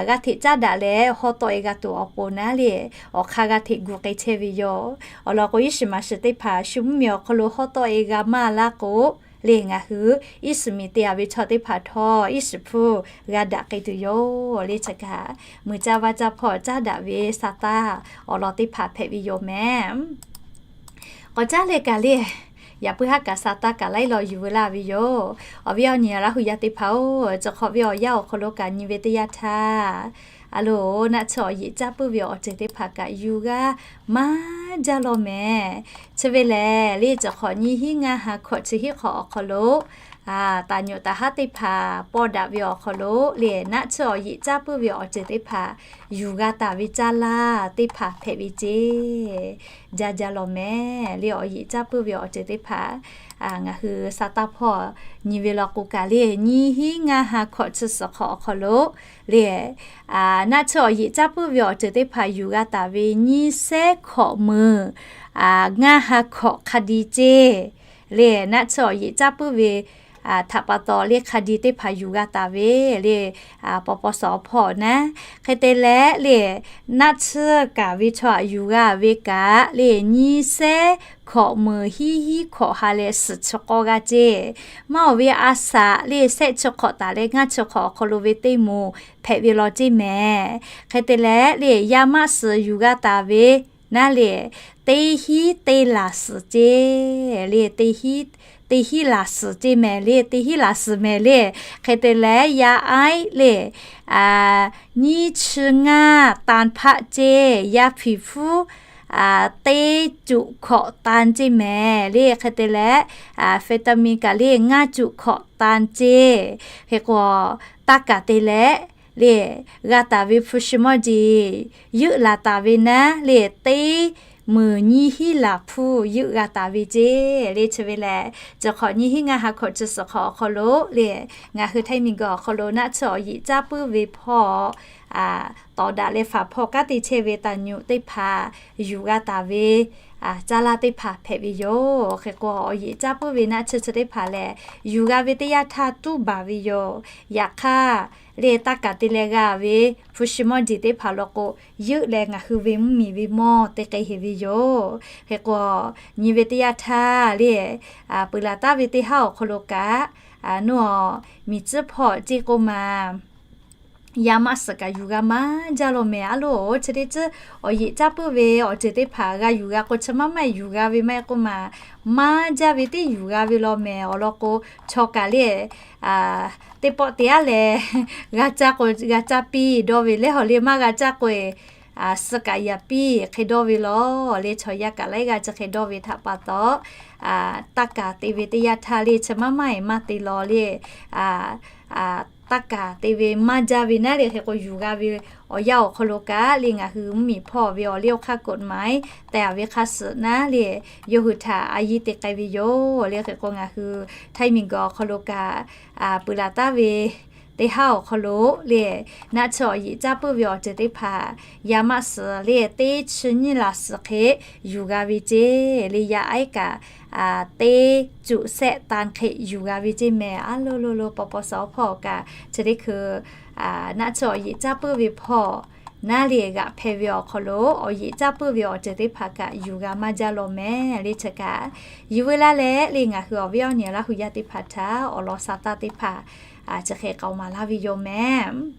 g'a hteꞈ caˉ daꞈ leh hawˉ tawˆ e g'a tuˬ awˬ pon naˉ le, awˬ hk'aˇ g'a hteꞈ gu k'ai chehˇ ve yoˬ. Awˬ lawn k'o iˉ shiˍ maˍ shiˍ teˇ hpaˍ shu mvuhˇmiˬ awˬ hk'aw lo hawˉ tawˆ e g'a maˇ laˇ k'o le, ngaˬ hui iˉ shiˍ miˬ te a ve chaw teˇ hpaˍ htawˇ iˉ shiˍ hpfuhˇ g'a daꞈ k'ai tuˬ yoˬ le. Chi kaꞈ mui caˇ vaˇ caˇ hpawˇ caˉ daꞈ ve sa taˇ awˬ lawn teˇ hpaˍ hpehꞈ ve yoˬ mehˍ. K'awꞈ caˉ leh kaꞈ le, yaꞈ puiˉ haˉ kaꞈ sa taˇ kaꞈ laiˉ law yuˬ veu laˇ ve yoˬ. Awˬ viˉ awˬ nyi Laˇ hu yaˇ teˇ hpaˍ-oˬ, chi hk'awꞈ ve awˬ yanˇ awˬ hk'aw lo kaꞈ nyi ve teˇ yanˇ htaˇ, a loˬ naˆ tsuhˇ awˬ yeꞈ caˇ puiˉ ve awˬ ceuˬ teˇ hpaˍ kaꞈ yuˬ g'a maˇ jaˇ law mehˍ. Chi ve lehˬ le chi hk'awꞈ nyiˇ hinˉ ngaˇ ha hkawꞈ chi hiˉ hk'awꞈ awˬ hk'aw lo taˍ nyoꞈ taˍ haˉ teˇ hpaˍ pawˇ daꞈ ve awˬ hk'aw lo le naˆ tsuhˇ awˬ yeꞈ caˇ puiˉ ve awˬ ceuˬ teˇ hpaˍ yuˬ g'a taˍ ve caˇ laˇ teˇ hpaˍ hpehꞈ ve ceˇ. Jaˇ jaˇ law mehˍ le awˬ yeꞈ caˇ puiˉ ve awˬ ceuˬ teˇ hpaˍ ngaˬ hui sa taˇ hpawˇ nyi ve law k'o kaꞈ le nyiˇ hinˉ ngaˇ ha hkawꞈ chi suhˍ hk'awꞈ awˬ hk'aw lo le naˆ tsuhˇ awˬ yeꞈ caˇ puiˉ ve awˬ ceuˬ teˇ hpaˍ yuˬ g'a taˍ ve nyiˇ sehˉ hkawꞈ meunˍ ngaˇ ha hkawꞈ hk'a di ceˇ. Le naˆ tsuhˇ awˬ yeꞈ caˇ puiˉ ve htaꞈ pa taw le hk'a di teˇ hpaˍ yuˬ g'a taˍ ve le paw paw suhˍ awˬ hpawˇ naˉ. Hk'e te leh le naˆ tsuhˇ kaˍ ve chaw aꞈ yuˬ g'a ve kaꞈ le nyiˇ sehˉ hkawꞈ meunˍ hiˉ hiˉ hkawꞈ ha leh suhˍ chi k'awˇ g'aˇ ceˇ. Maˇ awˬ ve a shaꞈ le sehˆ chi hk'awꞈ taˍ leh ngaˇ chi hk'awꞈ awˬ hk'aw lo ve teˇ moˍ hpehꞈ ve law ceˇ mehˍ. Hk'e te leh le yaˇ maˆ suhˍ yuˬ g'a taˍ ve naˉ le teˇ hinˉ teˇ laˬ suhˍ ceˇ le, teˇ hinˉ laˬ suhˍ ceˇ mehˍ le, teˇ hinˉ laˬ suhˍ mehˍ le. Hk'e te leh yaˇ aiˉ le nyiˇ chi ngaˇ ตัน hpaˆ ceˇ, yaˇ hpiˍ hpfuhˇ teˇ cuꞈ hkawꞈ ตัน ceˇ mehˍ le. Hk'e te leh วิตามิน kaꞈ le ngaˇ cuꞈ hkawꞈ ตัน ceˇ. Hk'e k'o taˇ kaˍ te leh le g'a taˍ ve hpu shi mawˇ jeˬ yeunˇ laˬ taˍ ve naˉ le teˇ meunˍ nyiˇ hinˉ laˬ hpfuhˇ yeunˇ g'a taˍ ve ceˇ. Le chi ve lehˬ chi hk'awꞈ nyiˇ hinˉ ngaˇ ha hkawꞈ chi suhˍ hk'awꞈ awˬ hk'aw lo le ngaˬ hui htaiˇ miˬguiˬ awˬ hk'aw lo naˆ tsuhˇ awˬ yeꞈ caˇ puiˉ ve hpawˇ tawˍ daꞈ leh faˍ hpawˇ kanˉ te chehˇ ve taˍ nyoꞈ teˇ hpaˍ yuˬ g'a taˍ ve caˇ laˇ teˇ hpaˍ hpehꞈ ve yoˬ. Hk'e k'o awˬ yeꞈ caˇ puiˉ ve naˆ tsuhˇ chi teˇ hpaˍ lehˬ yuˬ g'a ve teˇ yanˇ htaˇ tuˉ baˬ ve yoˬ. Yaꞈ hk'aˇ le taˇ kaˍ te leh g'a ve hpu shi mawˇ jeˬ teˇ hpaˍ law k'o yeunˇ leh ngaˬ hui ve mvuhˇmiˬ ve mawˇ te k'ai heˍ ve yoˬ. Hk'e k'o nyi ve teˇ yanˇ htaˇ le peuˬ laˬ taˍ ve teˇ haˉ awˬ hk'aw lo kaꞈ, a, nawˬ miˬ tcuhˉ hpawˇ ceˇ k'oˆ ma yaˇ maˆ suhˍ kaꞈ yuˬ g'a maˇ jaˇ law mehˍ. Aˉ loˬ, chi teˇ tcuhˉ awˬ yeꞈ caˇ puiˉ ve awˬ ceuˬ teˇ hpaˍ g'a yuˬ g'a k'o, chi maˇ maˇ yuˬ g'a ve maˇ heˆ k'oˆ maˬ, maˇ jaˇ ve teˇ yuˬ g'a ve law mehˍ. Awˬ lawn k'o, chaw kaꞈ le, teˇ pawˆ te aˉ leh, g'a caˇ k'o g'a caˇ piˇ dawˇ ve leh, hawˬ le maˇ g'a caˇ k'o, suh kaꞈ yaꞈ piˇ hk'e dawˇ ve law. Le chaw yaˇ kaꞈ laiˉ g'aˇ chi hk'e dawˇ ve htaꞈ pa taw, taˇ kaˍ te ve teˇ yanˇ htaˇ le chi maˇ maˇ eˬ maˇ te law le, taˇ kaˍ te ve maˇ jaˇ ve naˉ le hk'e k'o, yuˬ g'a ve awˬ yanˇ awˬ hk'aw lo kaꞈ le ngaˬ hui mvuhˇmiˬ hpawˇ ve awˬ liˇ awˬ hk'aˇ กฎหมาย tehˬ ve hk'a suhˍ naˉ le, yawˇ hui htaꞈ a yiˇ te k'ai ve yoˬ. Le hk'e k'o ngaˬ hui Htaiˇ miˬguiˬ awˬ hk'aw lo kaꞈ, peuˬ laˬ taˍ ve teˇ haˉ awˬ hk'aw lo le, naˆ tsuhˇ awˬ yeꞈ caˇ puiˉ ve awˬ ceuˬ teˇ hpaˍ yaˇ maˆ suhˍ le teˇ chi nyiˇ laˬ suhˍ hk'e yuˬ g'a ve ceˇ le, yaˇ aiˉ kaꞈ teˇ cuꞈ sehˆ tan hk'e yuˬ g'a ve ceˇ mehˍ. Aˉ loˬ loˬ loˬ, paw paw suhˍ awˬ hpawˇ kaꞈ chi teˇ hkui naˆ tsuhˇ awˬ yeꞈ caˇ puiˉ ve hpawˇ naˉ le g'aꞈ hpehꞈ ve awˬ hk'aw lo awˬ yeꞈ caˇ puiˉ ve awˬ ceuˬ teˇ hpaˍ kaꞈ yuˬ g'a maˇ jaˇ law mehˍ. Le chi kaꞈ yuˬ ve laˇ leh le ngaˬ hui awˬ viˉ awˬ nyi Laˇ hu yaˇ teˇ hpaˍ htaꞈ awˬ lawn sa taˇ teˇ hpaˍ chi hk'e k'aoˍ maˍ laˇ ve yoˬ mehˍ.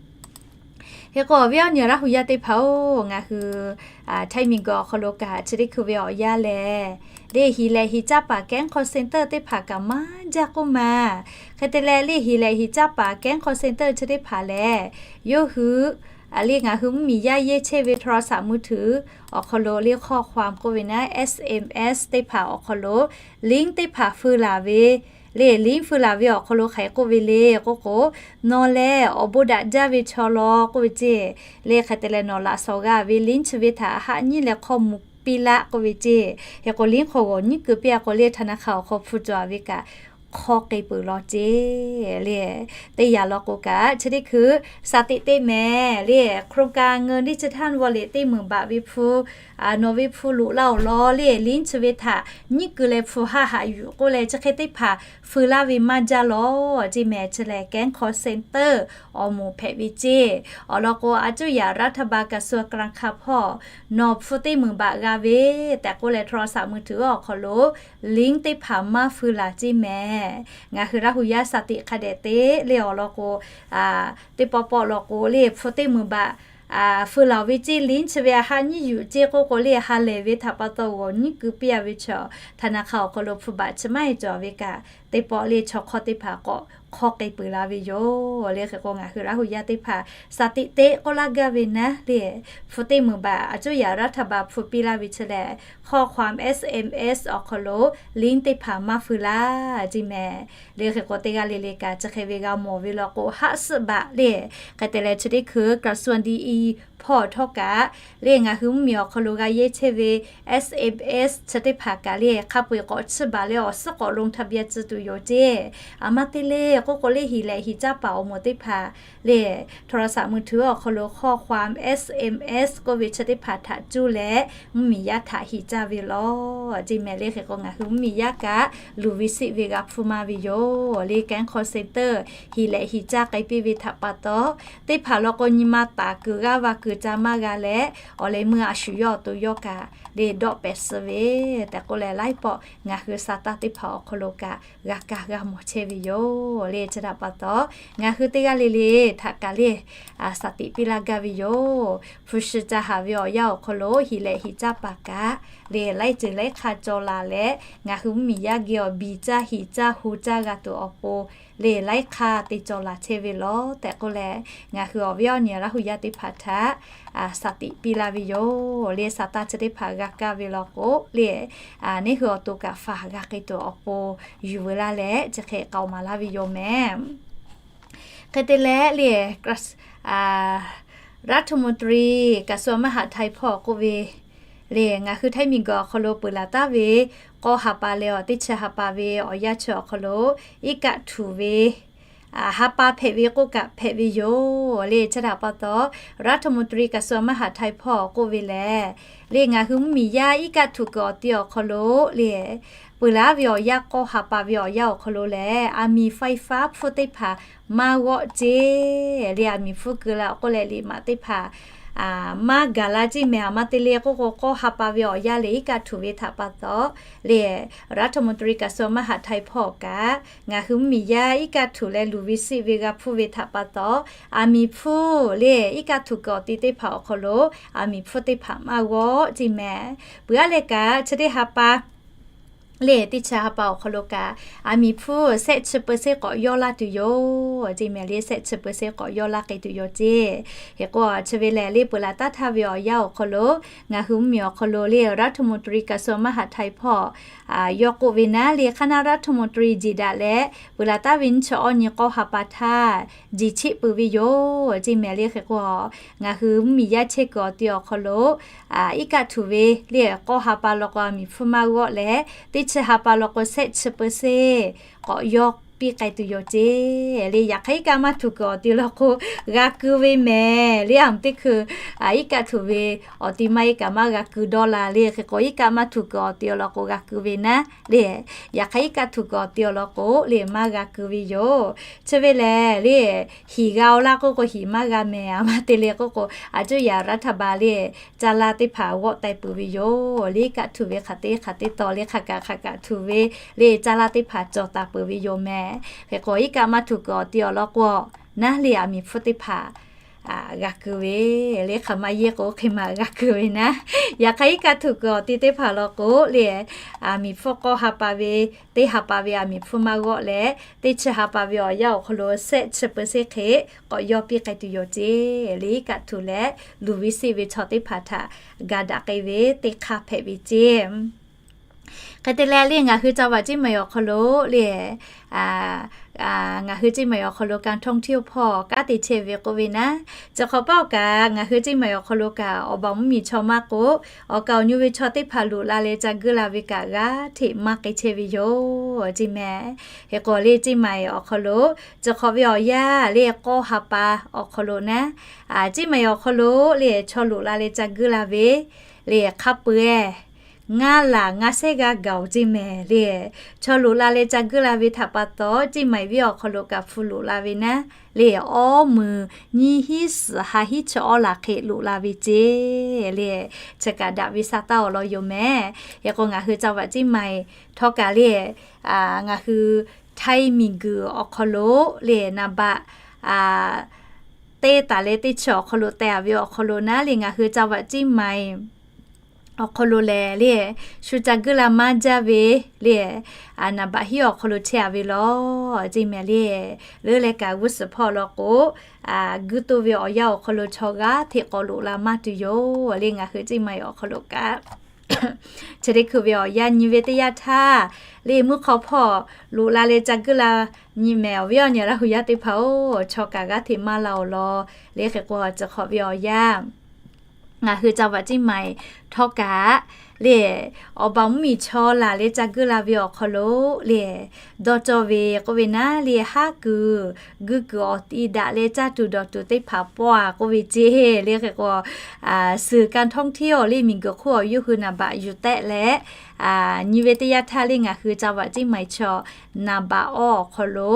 Hk'e k'o awˬ viˉ awˬ nyi Laˇ hu yaˇ teˇ hpaˍ-oˬ, ngaˬ hui Htaiˇ miˬguiˬ awˬ hk'aw lo kaꞈ chi teˇ hkui ve awˬ yanˇ lehˬ, le hiˍ lehˍ hiˍ caˇ paˍ แก๊ง call center teˇ hpaˍ kaꞈ maˇ jaˇ k'oˆ maˬ. Hk'e te leh le hiˍ lehˍ hiˍ caˇ paˍ แก๊ง call center chi teˇ hpaˍ lehˬ, yawˇ hui le ngaˬ hui mvuhˇmiˬ yaˇ yehˇ chehˇ ve โทรศัพท์มือถือ awˬ hk'aw lo le ข้อความ k'oˆ ve naˉ, S M S teˇ hpaˍ awˬ hk'aw lo link teˇ hpaˍ feu laˬ ve le, link feu laˬ ve awˬ hk'aw lo hk'aˬ hk'e k'oˆ ve le k'oˆ k'o, nawˬ lehˬ awˬ bon daꞈ jaˇ ve chaw law k'oˆ ve ceˇ. Le hk'e te leh nawˬ laꞈ shawˍ g'a ve link chi ve htaꞈ haˆ nyiˉ leh hk'aw mvuh piˇ laˆ k'oˆ ve ceˇ. Hk'e k'o link hk'aw g'awˬ nyiˉ keu piˇ-a k'o le ธนาคาร awˬ hk'aw hpu cawˬ-a ve kaꞈ hk'aw k'ai peuˬ law ceˇ. Le teˇ yanˇ law k'o kaꞈ chi teˇ hkui สถิติ mehˍ le, โครงการเงินดิจิทัลวอลเล็ต teˇ meunˍ baꞈ ve hpu nawˬ ve hpu loꞈ laˇ-oˬ law le, link chi ve htaꞈ nyiˉ keu leh hpu haˆ haꞈ yuˬ k'oˆ leh chi hk'e teˇ hpaˍ feu laˇ ve maˇ jaˇ law ceˇ mehˍ. Chi lehˬ แก๊ง call center awˬ moˍ hpehꞈ ve ceˇ. Awˬ lawn k'o, a cuˇ yaꞈ รัฐบาล กระทรวงการคลัง hpawˇ nawˬ hpu teˇ meunˍ baꞈ g'a ve tehꞈ k'oˆ leh โทรศัพท์มือถือ awˬ hk'aw lo link teˇ hpaˍ maˇ feu laˬ ceˇ mehˍ. Ngaˬ hui Laˇ hu yaˇ สถิติ hk'a dehꞈ te le awˬ lawn k'o, teˇ pawˆ pawˆ law k'o le hpu teˇ meunˍ baꞈ feu laˬ ve ceˇ, link chi ve a haˆ nyiˉ yuˬ ceˇ k'oˆ k'o le ha lehˬ ve htaꞈ pa taw g'awˬ nyiˉ keu piˇ-a ve chaw ธนาคาร awˬ hk'aw lo hpu baꞈ chi maˇ heˆ cawˬ ve kaꞈ teˇ pawˆ le chaw hk'awˇ teˇ hpaˍ k'awꞈ hk'aw k'ai peuˬ la ve yoˬ. Le hk'e k'o ngaˬ hui Laˇ hu yaˇ teˇ hpaˍ สถิติ k'oˆ laˇ gaˇ ve naˉ le, hpu teˇ meunˍ baꞈ a cuˇ yaꞈ รัฐบาล hpu piˇ laˇ ve chi lehˬ ข้อความ S M S awˬ hk'aw lo link teˇ hpaˍ maˇ feu laˇ ceˇ mehˍ. Le hk'e k'o teˇ g'aˇ le le kaꞈ chi hk'e ve g'a mawˬ ve law k'o haˆ suhˆ baꞈ le. Hk'e te leh chi teˇ hkui กระทรวงดีอี hpawˇ htawˇ kaꞈ le ngaˬ hui mvuhˇmiˬ awˬ hk'aw lo g'a yehˇ chehˇ ve S M S chi teˇ hpaˍ kaꞈ le hk'a peu-eˬ k'awꞈ chiˇ baˬ leh awˬ suhˉ k'awꞈ ลงทะเบียน tcuh tuˬ yoˬ ceˇ. A maˇ te le k'oˆ k'o le hiˍ lehˍ hiˍ caˇ paˍ awˬ moˍ teˇ hpaˍ le โทรศัพท์มือถือ awˬ hk'aw lo ข้อความ S M S k'oˆ ve chi teˇ hpaˍ htaꞈ cuˇ leh mvuhˇmiˬ yaˇ htaꞈ hiˍ caˇ ve law ceˇ mehˍ. Le hk'e k'o ngaˬ hui mvuhˇmiˬ yaˇ kaꞈ luˬ ve siˆ ve g'a hpfuhˇ maˇ ve yoˬ. Le แก๊ง call center hiˍ lehˍ hiˍ caˇ k'ai piˇ ve htaꞈ pa taw teˇ hpaˍ law k'o nyi ma taˍ kuiˬ g'aˇ va kuiˬ ca maˇ g'a leh awˬ leh meuˇ a shu yawˇ awˬ to yawˇ kaꞈ le dawˆ pehˍ suh ve tehꞈ k'oˆ leh laiˉ pawˆ ngaˬ hui sa taˇ teˇ hpaˍ awˬ hk'aw lo kaꞈ g'a kaˇ g'a mawˬ chehˇ ve yoˬ. Le chi htaꞈ pa taw ngaˬ hui teˇ g'aˇ le le htaꞈ kaꞈ le สถิติ piˇ laˇ gaˇ ve yoˬ. Hpu shi ca haˍ ve awˬ yanˇ awˬ hk'aw lo hiˍ lehˍ hiˍ caˇ paˍ kaꞈ le laiˉ ceuˬ laiˉ hk'aˇ cawˬ laˬ leh ngaˬ hui mvuhˇmiˬ yaˇ geh awˬ biˬ caˇ hiˍ caˇ hu caˇ g'a tuˬ awˬ pon le laiˉ hk'aˇ te cawˬ laˬ chehˇ ve law tehꞈ k'oˆ leh ngaˬ hui awˬ viˉ awˬ nyi Laˇ hu yaˇ teˇ hpaˍ htaꞈ สถิติ piˇ laˇ ve yoˬ. Le sa taˇ chi teˇ hpaˍ g'a kaˇ ve law k'o le neˇ hui awˬ to kaꞈ faˍ g'a k'ai tuˬ awˬ pon yuˬ veu laˇ leh chi hk'e k'aoˍ maˍ laˇ ve yoˬ mehˍ. Hk'e te leh le รัฐมนตรี กระทรวงมหาดไทย hpawˇ k'oˆ ve le ngaˬ hui Htaiˇ miˬguiˬ awˬ hk'aw lo peuˬ laˬ taˍ ve k'aw ha pa leh awˬ teˇ chi ha pa ve awˬ yanˇ chi awˬ hk'aw lo iˉ kaˆ htuꞈ ve ha pa hpehꞈ ve k'oˆ kaꞈ hpehꞈ ve yoˬ. Le chi htaꞈ pa taw รัฐมนตรี กระทรวงมหาดไทย hpawˇ k'oˆ ve lehˬ le ngaˬ hui mvuhˇmiˬ yaˇ iˉ kaˆ htuꞈ kuiˬ awˬ ti awˬ hk'aw lo le peuˬ laˬ ve awˬ yanˇ k'aw ha pa ve awˬ yanˇ awˬ hk'aw lo lehˬ aˬ miˍ ไฟฟ้า hpfuhˇ teˇ hpaˍ maˇ g'awˆ ceˇ. Le aˬ miˍ hpfuhˇ keu la k'oˆ leh liꞈ maꞈ teˇ hpaˍ maˇ gaˬ la ceˇ mehˍ. Aˬ ma te le k'oˆ k'o, k'awˇ ha pa ve awˬ yanˇ lehˬ iˉ kaˆ htuꞈ ve htaꞈ pa taw, lehˬ รัฐมนตรีกระทรวงมหาดไทย hpawˇ kaꞈ ngaˬ hui mvuhˇmiˬ yaˇ iˉ kaˆ htuꞈ leh luˬ ve siˆ ve g'a hpuˇ ve htaꞈ pa taw, aˬ miˍ hpfuhˇ lehˬ iˉ kaˆ htuꞈ kuiˬ awˬ ti teˇ hpaˍ awˬ hk'aw lo aˬ miˍ hpfuhˇ teˇ hpaˍ maˇ g'awˆ ceˇ mehˍ. Peuˬ aˉ leh kaꞈ chi teˇ ha pa lehˬ teˇ chi ha pa awˬ hk'aw lo kaꞈ aˬ miˍ hpfuhˇ shehˆ chi เปอร์เซ็นต์ k'awꞈ yawˇ laˇ tuˬ yoˬ ceˇ mehˍ. Lehˬ shehˆ chi เปอร์เซ็นต์ k'awꞈ yawˇ laˇ k'ai tuˬ yoˬ ceˇ. Hk'e k'o, chi ve lehˬ lehˬ peuˬ laˬ taˉ htaˇ ve awˬ yanˇ awˬ hk'aw lo ngaˬ hui mvuhˇmiˬ awˬ hk'aw lo lehˬ รัฐมนตรีกระทรวงมหาดไทย hpawˇ yawˇ k'oˆ ve naˉ lehˬ คณะรัฐมนตรี jeˬ daꞈ leh peuˬ laˬ taˉ ve nyiˇ chi awˇ nyi k'awˇ ha pa htaˇ jeˬ cheˆ peuˬ ve yoˬ ceˇ mehˍ. Lehˬ hk'e k'o, ngaˬ hui mvuhˇmiˬ yaˇ chehˇ kuiˬ awˬ ti awˬ hk'aw lo iˉ kaˆ htuꞈ ve lehˬ k'awˇ ha pa law k'o aˬ miˍ hpfuhˇ maˇ g'awˆ leh, teˇ chi ha pa law k'o shehˆ chi เปอร์เซ็นต์ k'awꞈ yawˇ piˇ k'ai tuˬ yoˬ ceˇ. Lehˬ yaꞈ hk'aˇ iˉ kaˆ maˇ htuꞈ kuiˬ awˬ ti law k'o g'a keu ve mehˍ. Lehˬ aˬ miˍ teˇ hkui iˉ kaˆ htuꞈ ve awˬ ti maˇ heˆ kaꞈ maˇ g'a keu dawˇ la. Lehˬ hk'e k'o iˉ kaˆ maˇ htuꞈ kuiˬ awˬ ti awˬ lawn k'o g'a keu ve naˉ lehˬ, yaꞈ hk'aˇ iˉ kaˆ htuꞈ kuiˬ awˬ ti awˬ lawn k'o lehˬ maˇ g'a keu ve yoˬ. Chi ve lehˬ lehˬ hiˍ g'a-o laˇ k'oˆ k'o hiˍ maˇ g'a mehˍ. Aˬ ma te le k'oˆ k'o, aˬ cuˇ yaꞈ รัฐบาล lehˬ caˇ laˇ teˇ hpaˍ g'awˆ taiˍ peuˬ ve yoˬ. Lehˬ iˉ kaˆ htuꞈ ve hk'aˬ teˇ hk'aˬ teˇ taw lehˬ hk'aˬ kaꞈ hk'aˬ kaꞈ htuꞈ ve lehˬ caˇ laˇ teˇ hpaˍ cawˬ taˍ peuˬ ve yoˬ mehˍ. Hk'e k'o iˉ kaˆ maˇ htuꞈ kuiˬ awˬ ti awˬ lawn k'o naˉ lehˬ aˬ miˍ hpfuhˇ teˇ hpaˍ g'a keu ve lehˬ hk'aˬ ma yeˇ k'o hk'e maˬ g'a keu ve naˉ. Yaꞈ hk'aˇ iˉ kaˆ htuꞈ kuiˬ awˬ ti teˇ hpaˍ law k'o lehˬ aˬ miˍ hpfuhˇ k'awˇ ha pa ve teˇ ha pa ve aˬ miˍ hpfuhˇ maˇ g'awˆ leh, teˇ chi ha pa ve awˬ yanˇ awˬ hk'aw lo shehˆ chi เปอร์เซ็นต์ hk'e k'awꞈ yawˇ piˇ k'ai tuˬ yoˬ ceˇ. Lehˬ iˉ kaˆ htuꞈ leh luˬ ve siˆ ve chaw teˇ hpaˍ htaꞈ ga daꞈ k'ai ve teˇ hk'aˇ hpehꞈ ve ceˇ. Hk'e te leh lehˬ ngaˬ hui จังหวัดเชียงใหม่ awˬ hk'aw lo lehˬ ngaˬ hui เชียงใหม่ awˬ hk'aw lo การท่องเที่ยว hpawˇ kanˉ te chehˇ ve k'oˆ ve naˉ, chi hk'awꞈ paˆ kaꞈ ngaˬ hui เชียงใหม่ awˬ hk'aw lo kaꞈ awˬ baˬ mvuhˇmiˬ chaw maˇ k'o, awˬ kaˍ awˬ nyu ve chaw teˇ hpaˍ loꞈ la leh ca geuˆ la ve kaꞈ g'aˇ hteꞈ maˇ k'ai chehˇ ve yoˬ ceˇ mehˍ. Hk'e k'o lehˬ เชียงใหม่ awˬ hk'aw lo chi hk'awꞈ ve awˬ yanˇ lehˬ k'awˇ ha pa awˬ hk'aw lo naˉ, เชียงใหม่ awˬ hk'aw lo lehˬ chaw loꞈ la leh ca geuˆ la ve lehˬ hk'a peu-eˬ ngaˇ laˬ ngaˇ shehˉ g'aˇ gaˬ-oˬ ceˇ mehˍ. Lehˬ chaw loꞈ la leh ca geuˆ la ve htaꞈ pa taw เชียงใหม่ venˇ awˬ hk'aw lo kaꞈ hpu loꞈ la ve naˉ lehˬ awˉ meunˍ nyiˇ hinˉ suhˍ ha hinˉ chi awˉ laˬ hk'e loꞈ la ve ceˇ. Lehˬ chi kaꞈ daꞈ ve sa taˇ awˬ lawn yoˬ mehˍ. Hk'e k'o ngaˬ hui จังหวัดเชียงใหม่ htawˇ kaꞈ lehˬ ngaˬ hui htaiˇ miˬguiˬ awˬ hk'aw lo lehˬ นามบัตร teˇ taˍ leh teˇ chi awˬ hk'aw lo teh-a ve awˬ hk'aw lo naˉ lehˬ ngaˬ hui จังหวัดเชียงใหม่ awˬ hk'aw lo lehˬ lehˬ shu ca geuˆ la maˇ jaˇ ve lehˬ นามบัตร hiˉ awˬ hk'aw lo chehˇ-a ve law ceˇ mehˍ. Lehˬ leuˉ leh kaꞈ g'uˇ suhˍ hpawˇ law k'o guˇ toˇ ve awˬ yanˇ awˬ hk'aw lo chaw g'aˇ hteꞈ k'awꞈ loꞈ la maˇ tuˬ yoˬ. Lehˬ ngaˬ hui เชียงใหม่ awˬ hk'aw lo kaꞈ chi teˇ hkui ve awˬ yanˇ nyi ve teˇ yanˇ htaˇ lehˬ mvuhˇ hk'aw hpawˇ loꞈ la leh ca geuˆ la nyi mehˍ. Awˬ viˉ awˬ nyi Laˇ huˍ yaˇ teˇ hpaˍ-oˬ, chaw kaꞈ g'aˇ hteꞈ maˇ la-oˬ law. Lehˬ hk'e k'o chi hk'awꞈ ve awˬ yanˇ ngaˬ hui จังหวัดเชียงใหม่ htawˇ kaꞈ lehˬ awˬ baˬ mvuhˇmiˬ chaw laˬ leh ca geuˆ la ve awˬ hk'aw lo lehˬ dawˇ cawˇ ve k'oˆ ve naˉ lehˬ haˉ kuiˬ guˇ kuiˬ awˬ ti daꞈ leh caˇ tuˬ dawˬ tuˬ teˇ hpaˍ pawˇ-a k'oˆ ve ceˇ. Lehˬ hk'e k'o suhˍ การท่องเที่ยว lehˬ miˬguiˬ hk'oˆ awˬ yawˇ hui นามบัตร yuˬ tehˆ leh nyi ve teˇ yanˇ htaˇ lehˬ ngaˬ hui จังหวัดเชียงใหม่ chaw นามบัตร awˇ awˬ hk'aw lo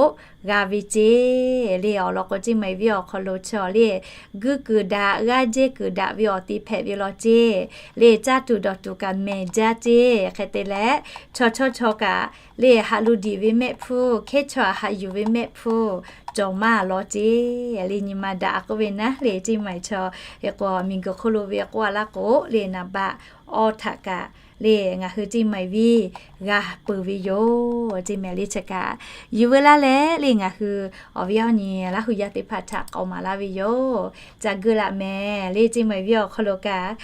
g'a ve ceˇ. Lehˬ awˬ lawn k'o เชียงใหม่ venˇ awˬ hk'aw lo chaw lehˬ guˇ kuiˬ daꞈ g'aˇ jehˇ kuiˬ daꞈ ve awˬ ti hpehꞈ ve law ceˇ. Lehˬ caˇ tuˬ dawˬ tuˬ kaꞈ mehˬ jaˇ ceˇ. Hk'e te leh chaw chawˇ chaw kaꞈ lehˬ haꞈ lu diˬ ve mehˆ hpfuhˇ, hkehˉ chaw haꞈ yuˬ ve mehˆ hpfuhˇ cawˬ maˇ law ceˇ. Lehˬ nyi ma daꞈ k'oˆ ve naˉ lehˬ เชียงใหม่ chaw hk'e k'o miˬguiˬ hk'oˆ lo ve k'oˆ-a laˇ k'o lehˬ นามบัตร awˇ htaꞈ kaꞈ lehˬ ngaˬ hui เชียงใหม่ venˇ g'a peuˬ ve yoˬ ceˇ mehˍ. Lehˬ chi kaꞈ yuˬ veu laˇ leh lehˬ ngaˬ hui awˬ viˉ awˬ nyi Laˇ huˍ yaˇ teˇ hpaˍ htaꞈ k'awꞈ maˍ laˇ ve yoˬ. Ca geuˆ laꞈ mehˍ. Lehˬ เชียงใหม่ venˇ awˬ hk'aw lo kaꞈ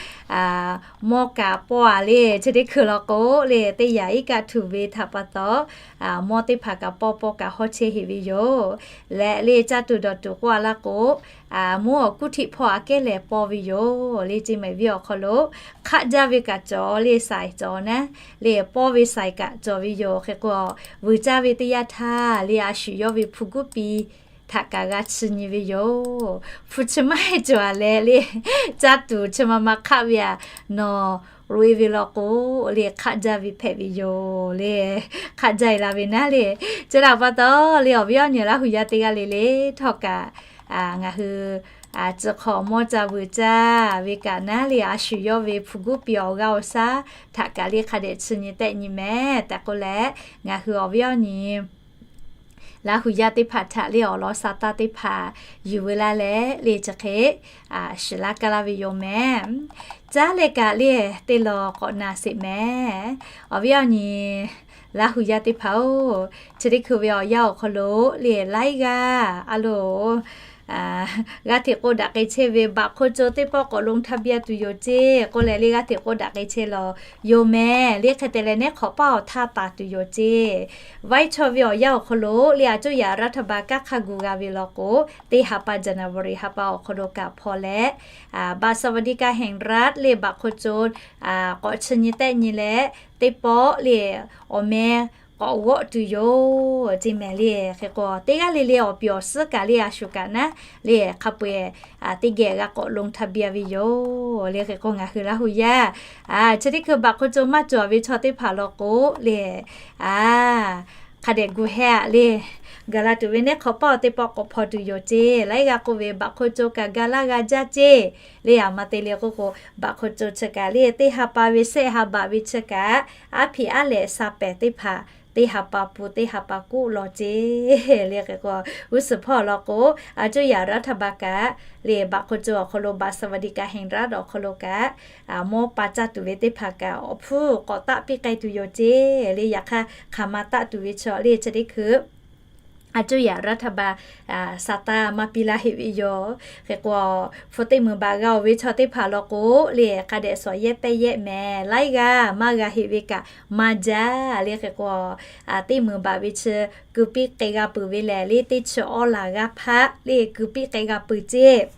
mawˇ kaꞈ pawˇ-a lehˬ chi teˇ hkui law k'o lehˬ teˇ yanˇ iˉ kaˆ htuꞈ ve htaꞈ pa taw mawˇ teˇ hpaˍ kaꞈ pawˇ pawˇ kaꞈ hawˉ chehˇ heꞈ ve yoˬ. Leh lehˬ caˇ tuˬ dawˬ tuˬ k'oˆ-a laˇ k'o mvuhˇ awˬ kuˉ htiˆ hpawˇ aꞈ kehˉ lehˬ pawˇ ve yoˬ. Lehˬ เชียงใหม่ venˇ awˬ hk'aw lo hk'aˆ jaˇ ve kaꞈ cawˬ lehˬ saiˍ cawˬ naˉ lehˬ pawˇ ve saiˍ kaꞈ cawˬ ve yoˬ. Hk'e k'o vuiˬ caˇ ve teˇ yanˇ htaˇ lehˬ a shu yawˇ ve hpu guˉ pi htaꞈ kaꞈ g'a chi nyi ve yoˬ. Hpu chi maˇ heˆ cawˬ-a leh lehˬ caˇ tuˬ chi ma ma hk'aˆ ve-a nawˬ loꞈ-e ve law k'o lehˬ hk'aˆ jaˇ ve hpehꞈ ve yoˬ. Lehˬ hk'aˆ jaˇ-e la ve naˉ lehˬ chi htaꞈ pa taw lehˬ awˬ viˉ awˬ nyi Laˇ huˍ yaˇ teˇ g'aˇ le le htawˇ kaꞈ ngaˬ hui Tcuh hk'awꞈ mawˇ ca vuiˬ caˇ ve kaꞈ naˉ le, a shu yawˇ ve hpu guˉ pi awˬ g'aˇ awˬ shaˉ htaꞈ kaꞈ le hk'a dehꞈ chi nyi tehˆ nyi mehˍ tehꞈ k'oˆ leh, ngaˬ hui awˬ viˉ awˬ nyi Laˇ huˍ yaˇ teˇ hpaˍ htaꞈ le awˬ lawn sa taˇ teˇ hpaˍ yuˬ veu laˇ leh le chi hk'e shiˍ laˇ kaˇ laˇ ve yoˬ mehˍ. Caˉ leh kaꞈ le teˇ law k'awꞈ na sheˍ mehˍ. Awˬ viˉ awˬ nyi Laˇ huˍ yaˇ teˇ hpaˍ-oˬ, chi teˇ hkui ve awˬ yanˇ awˬ hk'aw lo le laiˉ g'aˇ a loˬ g'aˇ hteꞈ k'oˆ daꞈ k'ai chehˇ ve บัตรคนจน teˇ pawˆ k'awꞈ ลงทะเบียน tuˬ yoˬ ceˇ k'oˆ leh le g'aˇ hteꞈ k'oˆ daꞈ k'ai chehˇ law yoˬ mehˍ. Le hk'e te leh neˉ hk'awꞈ paˇ awˬ htaˇ taˍ tuˬ yoˬ ceˇ. Vaiˇ chaw ve awˬ yanˇ awˬ hk'aw lo le a coˇ yaꞈ รัฐบาล kaˇ hk'a gu g'a ve law k'o, teˇ ha pa January ha pa awˬ hk'aw lo kaꞈ hpaw leh บัตรสวัสดิการแห่งรัฐ le บัตรคนจน k'awꞈ chi nyi tehˆ nyi leh teˇ pawˆ le awˬ meh k'awꞈ g'awˆ tuˬ yoˬ ceˇ mehˍ le. Hk'e k'o teˇ g'aˇ le le awˬ piˍ awˬ suhˉ kaꞈ le a shu kaꞈ naˉ le hk'a peu-eˬ teˇ geh g'a k'awꞈ ลงทะเบียน ve yoˬ le. Hk'e k'o ngaˬ hui Laˇ huˍ yaˇ chi teˇ hkui บัตรคนจน maˇ cawˬ ve chaw teˇ hpaˍ law k'o le hk'a dehꞈ gu hehˉ a le, gaˬ la tuˬ ve neˉ hk'awꞈ paˇ awˬ teˇ pawˆ k'awꞈ hpaw tuˬ yoˬ ceˇ. Laiˉ g'aˇ k'oˆ ve บัตรคนจน kaꞈ ga laˇ g'a jaˇ ceˇ le. A ma te le k'oˆ k'o บัตรคนจน chi kaꞈ le teˇ ha pa ve shehˆ ha baꞈ ve chi kaꞈ aˉ hpiꞈ aˉ lehꞈ sha pehˍ teˇ hpaˍ teˇ ha pa pun teˇ ha pa k'oˆ law ceˇ le. Hk'e k'o g'uˇ suhˍ hpawˇ law k'o a coˇ yaꞈ รัฐบาล kaꞈ le บัตรคนจน awˬ hk'aw lo บัตรสวัสดิการแห่งรัฐ awˬ hk'aw lo kaꞈ mawˇ pa caˇ tuˬ ve teˇ hpaˍ kaꞈ awˬ hpfuhˇ k'awꞈ taˆ piˇ k'ai tuˬ yoˬ ceˇ le. Yaꞈ hk'aˇ hk'aˬ ma taˆ tuˬ ve chaw le chi teˇ hkui a coˇ yaꞈ รัฐบาล sa taˇ maˇ piˇ laˇ heˆ ve yoˬ. Hk'e k'o hpu teˇ meunˍ baꞈ g'a-oˬ ve chaw teˇ hpaˍ law k'o le hk'a dehꞈ shawˍ yehˇ pehˇ yehˇ mehˍ. Laiˉ g'aˇ maˇ g'a heˆ ve kaꞈ maˇ jaˇ le. Hk'e k'o teˇ meunˍ baꞈ ve chi keu piˇ k'ai g'a peuˬ ve lehˬ le teˇ chi awˉ laˬ g'aˇ hpaˆ le keu piˇ k'ai g'a peuˬ ceˇ.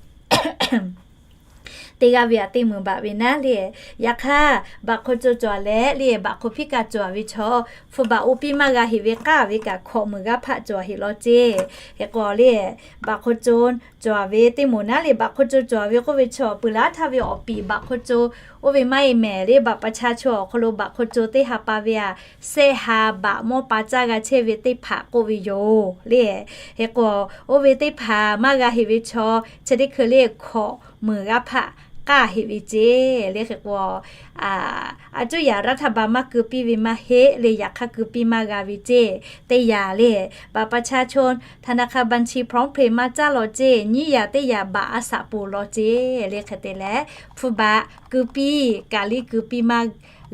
Teˇ g'aˇ ve a teˇ meunˍ baꞈ ve naˉ le, yaꞈ hk'aˇ บัตรคนจน cawˬ leh le บัตรคนพิการ cawˬ ve chaw hpu baꞈ oˇ piˇ maˇ g'a heˆ ve k'aˇ ve kaꞈ hkawꞈ meunˍ g'aˇ hpaˆ cawˬ heˆ law ceˇ. Hk'e k'o le บัตรคนจน cawˬ ve teˇ moˍ naˉ le บัตรคนจน cawˬ ve k'oˆ ve chaw peuˬ laˇ htaˇ ve awˬ piˍ บัตรคนจน oˇ ve maˇ heˆ mehˍ le บัตรประชาชน awˬ hk'aw lo บัตรคนจน teˇ ha pa ve a shehˆ ha baꞈ mawˇ pa caˇ g'a chehˇ ve teˇ hpaˍ k'oˆ ve yoˬ le. Hk'e k'o oˇ ve teˇ hpaˍ maˇ g'a heˆ ve chaw chi teˇ hkui le hkawꞈ meunˍ g'aˇ hpaˆ k'aˇ heˆ ve ceˇ le. Hk'e k'o a coˇ yaꞈ รัฐบาล maˇ keu piˇ ve maˇ heˆ le, yaꞈ hk'aˇ keu piˇ maˇ g'a ve ceˇ. Teˇ yaꞈ le บัตรประชาชน ธนาคารบัญชีพร้อมเพย์ maˇ caˇ law ceˇ. Nyiˇ yaꞈ teˇ yaꞈ baꞈ a shaꞈ poˬ law ceˇ le. Hk'e te leh hpu baꞈ keu piˇ kaꞈ le keu piˇ maˇ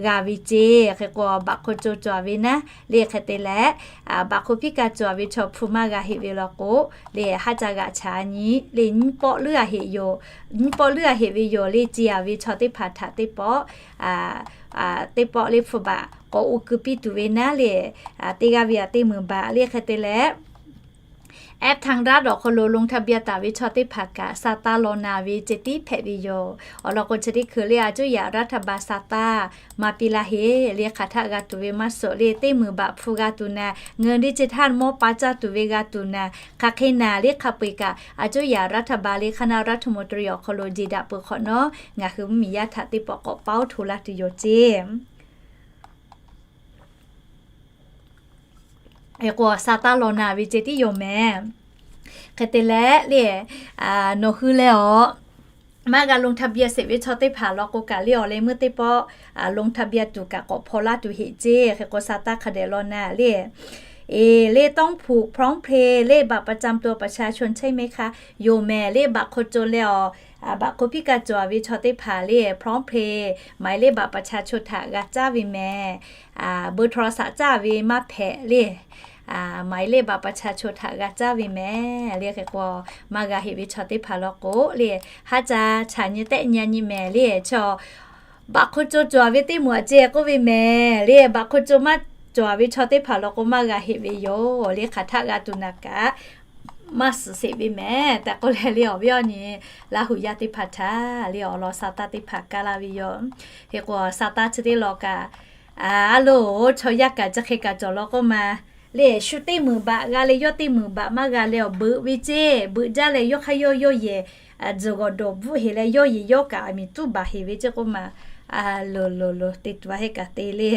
g'a ve ceˇ. Hk'e k'o บัตรคนจน cawˬ ve naˉ le hk'e te leh บัตรคนพิการ cawˬ ve chaw hpu maˇ g'a heˆ ve law k'o le haˉ ca g'aꞈ chaꞈ nyi le nyiˇ pawˆ leuˉ a heˆ yoˬ. Nyiˇ pawˆ leuˉ a heˆ ve yoˬ le ceˇ. A ve chaw teˇ hpaˍ htaꞈ teˇ pawˆ teˇ pawˆ le hpu baꞈ k'awꞈ oˇ keu piˇ tuˬ ve naˉ le teˇ g'aˇ ve a teˇ meunˍ baꞈ le hk'e te leh แอปทางรัฐ awˬ hk'aw lo ลงทะเบียน taˍ ve chaw teˇ hpaˍ kaꞈ sa taˇ law na ve ceh tiˉ hpehꞈ ve yoˬ. Awˬ lawn k'o chi teˇ hkui le a coˇ yaꞈ รัฐบาล sa taˇ maˇ piˇ laˇ heˆ le. Hk'aˬ htaˆ g'a tuˬ ve maˇ suhˍ le teˇ meunˍ baꞈ hpu g'a tuˬ naˍ, เงินดิจิทัล mawˇ pa caˇ tuˬ ve g'a tuˬ naˍ, hk'aˬ hk'e naˍ le hk'a peu-eˬ kaꞈ a coˇ yaꞈ รัฐบาล le คณะรัฐมนตรี awˬ hk'aw lo jeˬ daꞈ peuˬ hk'awꞈ nawˉ ngaˬ hui mvuhˇmiˬ yaˇ htaꞈ teˇ pawˆ k'awꞈ paoˉ hto laˇ tuˬ yoˬ ceˇ. Hk'e k'o sa taˇ law na ve ceh tiˉ yoˬ mehˍ. Hk'e te leh le nawˬ hui leh awˬ maˇ g'a ลงทะเบียน sheˍ ve chaw teˇ hpaˍ law k'o kaꞈ le awˬ leh meuˇ teˇ pawˆ ลงทะเบียน tuˬ kaꞈ k'awꞈ hpaw laˇ tuˬ heˆ ceˇ. Hk'e k'o sa taˇ hk'a dehꞈ law na le เอ๊ะ เลขต้องผูกพร้อมเพย์ เลขบัตรประจำตัวประชาชนใช่ไหมคะ Yoˬ mehˍ le บัตรคนจน leh awˬ บัตรคนพิการ cawˬ ve chaw teˇ hpaˍ le พร้อมเพย์ หมายเลขบัตรประชาชน htaꞈ g'a caˇ ve mehˍ. เบอร์โทรศัพท์ caˇ ve maˇ hpehꞈ le. หมายเลขบัตรประชาชน htaꞈ g'a caˇ ve mehˍ le. Hk'e k'o maˇ g'a heˆ ve chaw teˇ hpaˍ law k'o le haˉ ca chaꞈ nyi tehˆ nyi nyi mehˍ le. Chaw บัตรคนจน cawˬ ve teˇ moˍ a ceh k'oˆ ve mehˍ le. บัตรคนจน maˇ cawˬ ve chaw teˇ hpaˍ law k'o maˇ g'a heˆ ve yoˬ le. Hk'aˬ htaˆ g'a tuˬ naˍ kaꞈ maˇ suhˍ sheˍ ve mehˍ tehꞈ k'oˆ leh le awˬ viˉ awˬ nyi Laˇ huˍ yaˇ teˇ hpaˍ htaꞈ le awˬ lawn sa taˇ teˇ hpaˍ kaˇ laˇ ve yoˬ. Hk'e k'o sa taˇ chi teˇ law kaꞈ a loˬ chaw yaˇ kaꞈ chi hk'e kaꞈ cawˬ law k'oˆ ma le shu teˇ meunˍ baꞈ g'a leh yawˇ teˇ meunˍ baꞈ maˇ g'a leh awˬ beuꞈ ve ceˇ. Beuꞈ jaˇ leh yawˇ hk'aˇ yawˇ yawˇ yehˬ tzuhˬ g'awˬ dawˬ bvuhˆ heˍ leh yawˇ yehˬ yawˇ kaꞈ a miˍ tuˉ baˬ heˍ ve ceˇ k'oˆ ma. Loˬ loˬ loˬ te tuˬ a heˆ kaꞈ te le.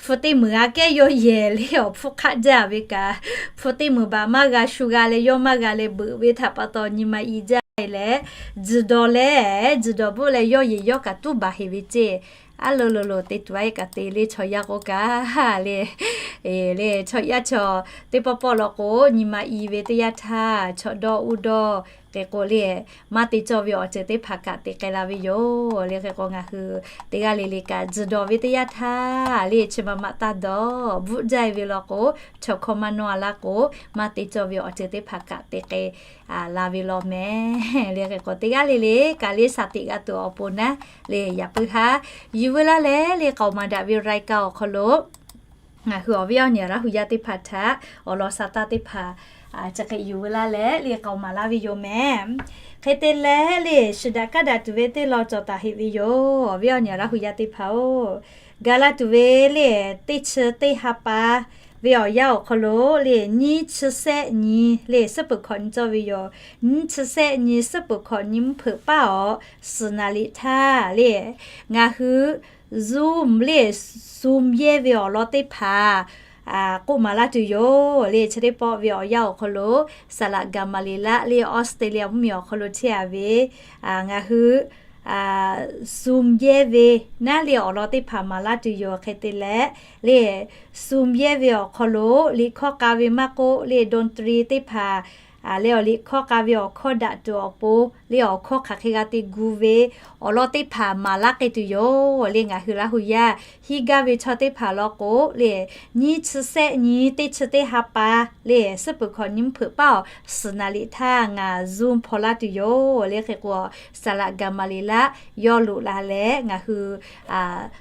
Hpu teˇ meunˍ aꞈ kehˉ yawˇ yehˬ le awˬ hpfuhˇ hk'aˆ jaˇ ve kaꞈ, hpu teˇ meunˍ baꞈ maˇ g'a shu g'a leh yawˇ maˇ g'a leh beuꞈ ve htaꞈ pa taw nyi ma i jaˇ leh, tzuhˬ dawˬ leh, tzuhˬ dawˬ bvuhˆ leh yawˇ yeˬ yawˇ kaꞈ tuˉ baˬ heˍ ve ceˇ. Aˉ lo lo lo te tuˬ a e kaꞈ te le chaw yaˇ k'oˆ kaꞈ le, le chaw yaˇ chaw teˇ pawˆ pawˆ law k'o, nyi ma i ve teˇ yanˇ htaˇ chaw dawˇ uˉ dawˇ hk'e k'o le, maˇ te cawˇ ve awˬ ceuˬ teˇ hpaˍ kaꞈ te k'ai la ve yoˬ. Le hk'e k'o ngaˬ hui teˇ g'aˇ le le kaꞈ tzuhˬ dawˬ ve teˇ yanˇ htaˇ le chi ma ma taˇ dawˬ bvuhˆ jaˇ e ve law k'o, chaw hkawˇ maˇ nawˇ a laˇ k'o, maˇ te cawˇ ve awˬ ceuˬ teˇ hpaˍ kaꞈ te k'ai la ve law mehˍ. Le hk'e k'o teˇ g'aˇ le le kaꞈ le shaˍ tiꞈ g'a tuˬ awˬ pon naˉ le yaꞈ puiˉ haˉ yuˬ veu laˇ leh le k'aoˍ maˍ daꞈ ve raiˍ kaꞈ awˬ hk'aw lo ngaˬ hui awˬ viˉ awˬ nyi Laˇ hu yaˇ teˇ hpaˍ htaꞈ awˬ lawn sha taˇ teˇ hpaˍ chi hk'e yuˬ veu laˇ leh le k'aoˍ maˍ laˇ ve yoˬ mehˍ. Hk'e te leh le shiˍ daꞈ kaˇ daꞈ tuˬ ve teˇ lawn cawˬ taˍ heꞈ ve yoˬ. Awˬ viˉ awˬ nyi Laˇ hu yaˇ teˇ hpaˍ-oˬ, ga laˇ tuˬ ve le teˇ chi teˇ ha pa ve awˬ yanˇ awˬ hk'aw lo le nyiˇ chi sehˆ nyi le suhˉ peuˬ hkawꞈ nyi cawˇ ve yoˬ. Nyiˇ chi sehˆ nyi suhˉ peuˬ hkawꞈ nyi mvuhˇ hpeuꞈ paˉ awˬ suhˍ naˍ liꞈ htaˇ le ngaˬ hui Zoom le Zoom yehˇ ve awˬ lawn teˇ hpaˍ k'oˆ maˍ laˇ tuˬ yoˬ. Le chi teˇ pawˆ ve awˬ yanˇ awˬ hk'aw lo saˍ laꞈ gaˍ maˍ liˍ laˆ le Australia mvuhˇmiˬ awˬ hk'aw lo chehˇ a ve ngaˬ hui Zoom yehˇ ve naˉ le awˬ lawn teˇ hpaˍ maˍ laˇ tuˬ yoˬ. Hk'e te leh le Zoom yehˇ ve awˬ hk'aw lo liꞈ hkawˇ k'a ve maˇ k'oˆ le ดนตรี teˇ hpaˍ le awˬ liꞈ hkawˇ k'a ve awˬ hkawˇ daꞈ tuˬ awˬ pon le awˬ hkawˇ hk'aˬ hk'e g'a te gu ve awˬ lawn teˇ hpaˍ maˍ laˇ k'ai tuˬ yoˬ. Le ngaˬ hui Laˇ hu yaˇ hiˉ gaˇ ve chaw teˇ hpaˍ law k'o le nyiˇ chi sehˆ nyi teˇ chi teˇ ha pa le suhˉ peuˬ hkawꞈ nyi mvuhˇ hpeuꞈ paˉ awˬ suhˍ naˍ liꞈ htaˇ ngaˬ Zoom hpaw laˇ tuˬ yoˬ. Le hk'e k'o saˍ laꞈ gaˍ maˍ liˍ laˆ yawˇ loꞈ la leh ngaˬ hui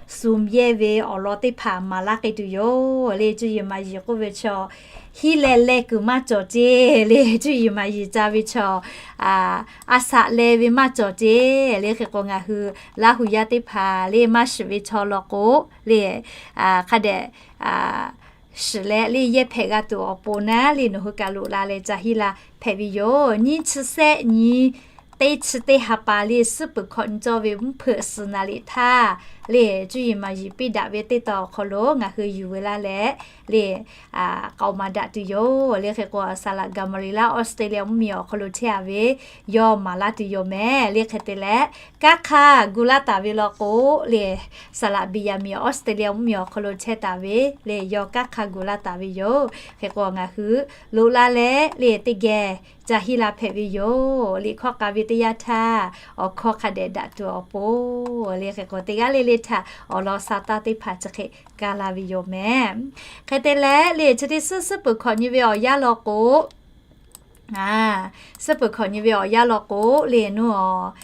Zoom yehˇ ve awˬ lawn teˇ hpaˍ maˍ laˇ k'ai tuˬ yoˬ. Le cuˇ yiˍ maˍ yiˍ k'oˆ ve chaw hiˉ leh leh kuiˬ maˇ cawˬ ceˇ. Le cuˇ yiˍ maˍ yiˍ ca ve chaw a shaꞈ leh ve maˇ cawˬ ceˇ. Le hk'e k'o ngaˬ hui Laˇ hu yaˇ teˇ hpaˍ le maˇ shiˍ ve chaw law k'o le hk'a dehꞈ shiˍ leh le yehˇ hpehꞈ g'a tuˬ awˬ pon naˉ le nawˬ hui kaꞈ loꞈ la leh ca hiˉ la hpehꞈ ve yoˬ. Nyiˇ chi sehˆ nyi teˇ chi teˇ ha pa le suhˉ peuˬ hkawꞈ nyi cawˇ ve mvuhˇ hpeuꞈ suhˍ naˍ liꞈ htaˇ le cuˇ yiˍ maˍ yiˍ piˇ daꞈ ve teˇ tawn awˬ hk'aw lo ngaˬ hui yuˬ veu laˇ leh le k'aoˍ maˍ daꞈ tuˬ yoˬ. Le hk'e k'o saˍ laꞈ gaˍ maˍ liˍ laˆ Australia mvuhˇmiˬ awˬ hk'aw lo chehˇ a ve yawˇ maˍ laˇ tuˬ yoˬ mehˍ. Le hk'e te leh kanˉ hk'aˇ gu laˇ taˍ ve law k'o le saˍ laꞈ biˍ yaˍ miˍ Australia mvuhˇmiˬ awˬ hk'aw lo chehˇ taˍ ve le yawˇ kanˉ hk'aˇ gu laˇ taˍ ve yoˬ. Hk'e k'o ngaˬ hui loꞈ la leh le teˇ geh ca hiˉ la hpehꞈ ve yoˬ. Liꞈ hkawˇ k'a ve teˇ yanˇ htaˇ awˬ hkawˇ hk'a dehꞈ daꞈ tuˬ awˬ pon le hk'e k'o teˇ g'aˇ le le htaꞈ awˬ lawn sha taˇ teˇ hpaˍ chi hk'e ga la ve yoˬ mehˍ. Hk'e te leh le chi teˇ suhˉ suhˉ peuˬ hkawꞈ nyi ve awˬ yanˇ law k'o suhˉ peuˬ hkawꞈ nyi ve awˬ yanˇ law k'o le nuˇ awˬ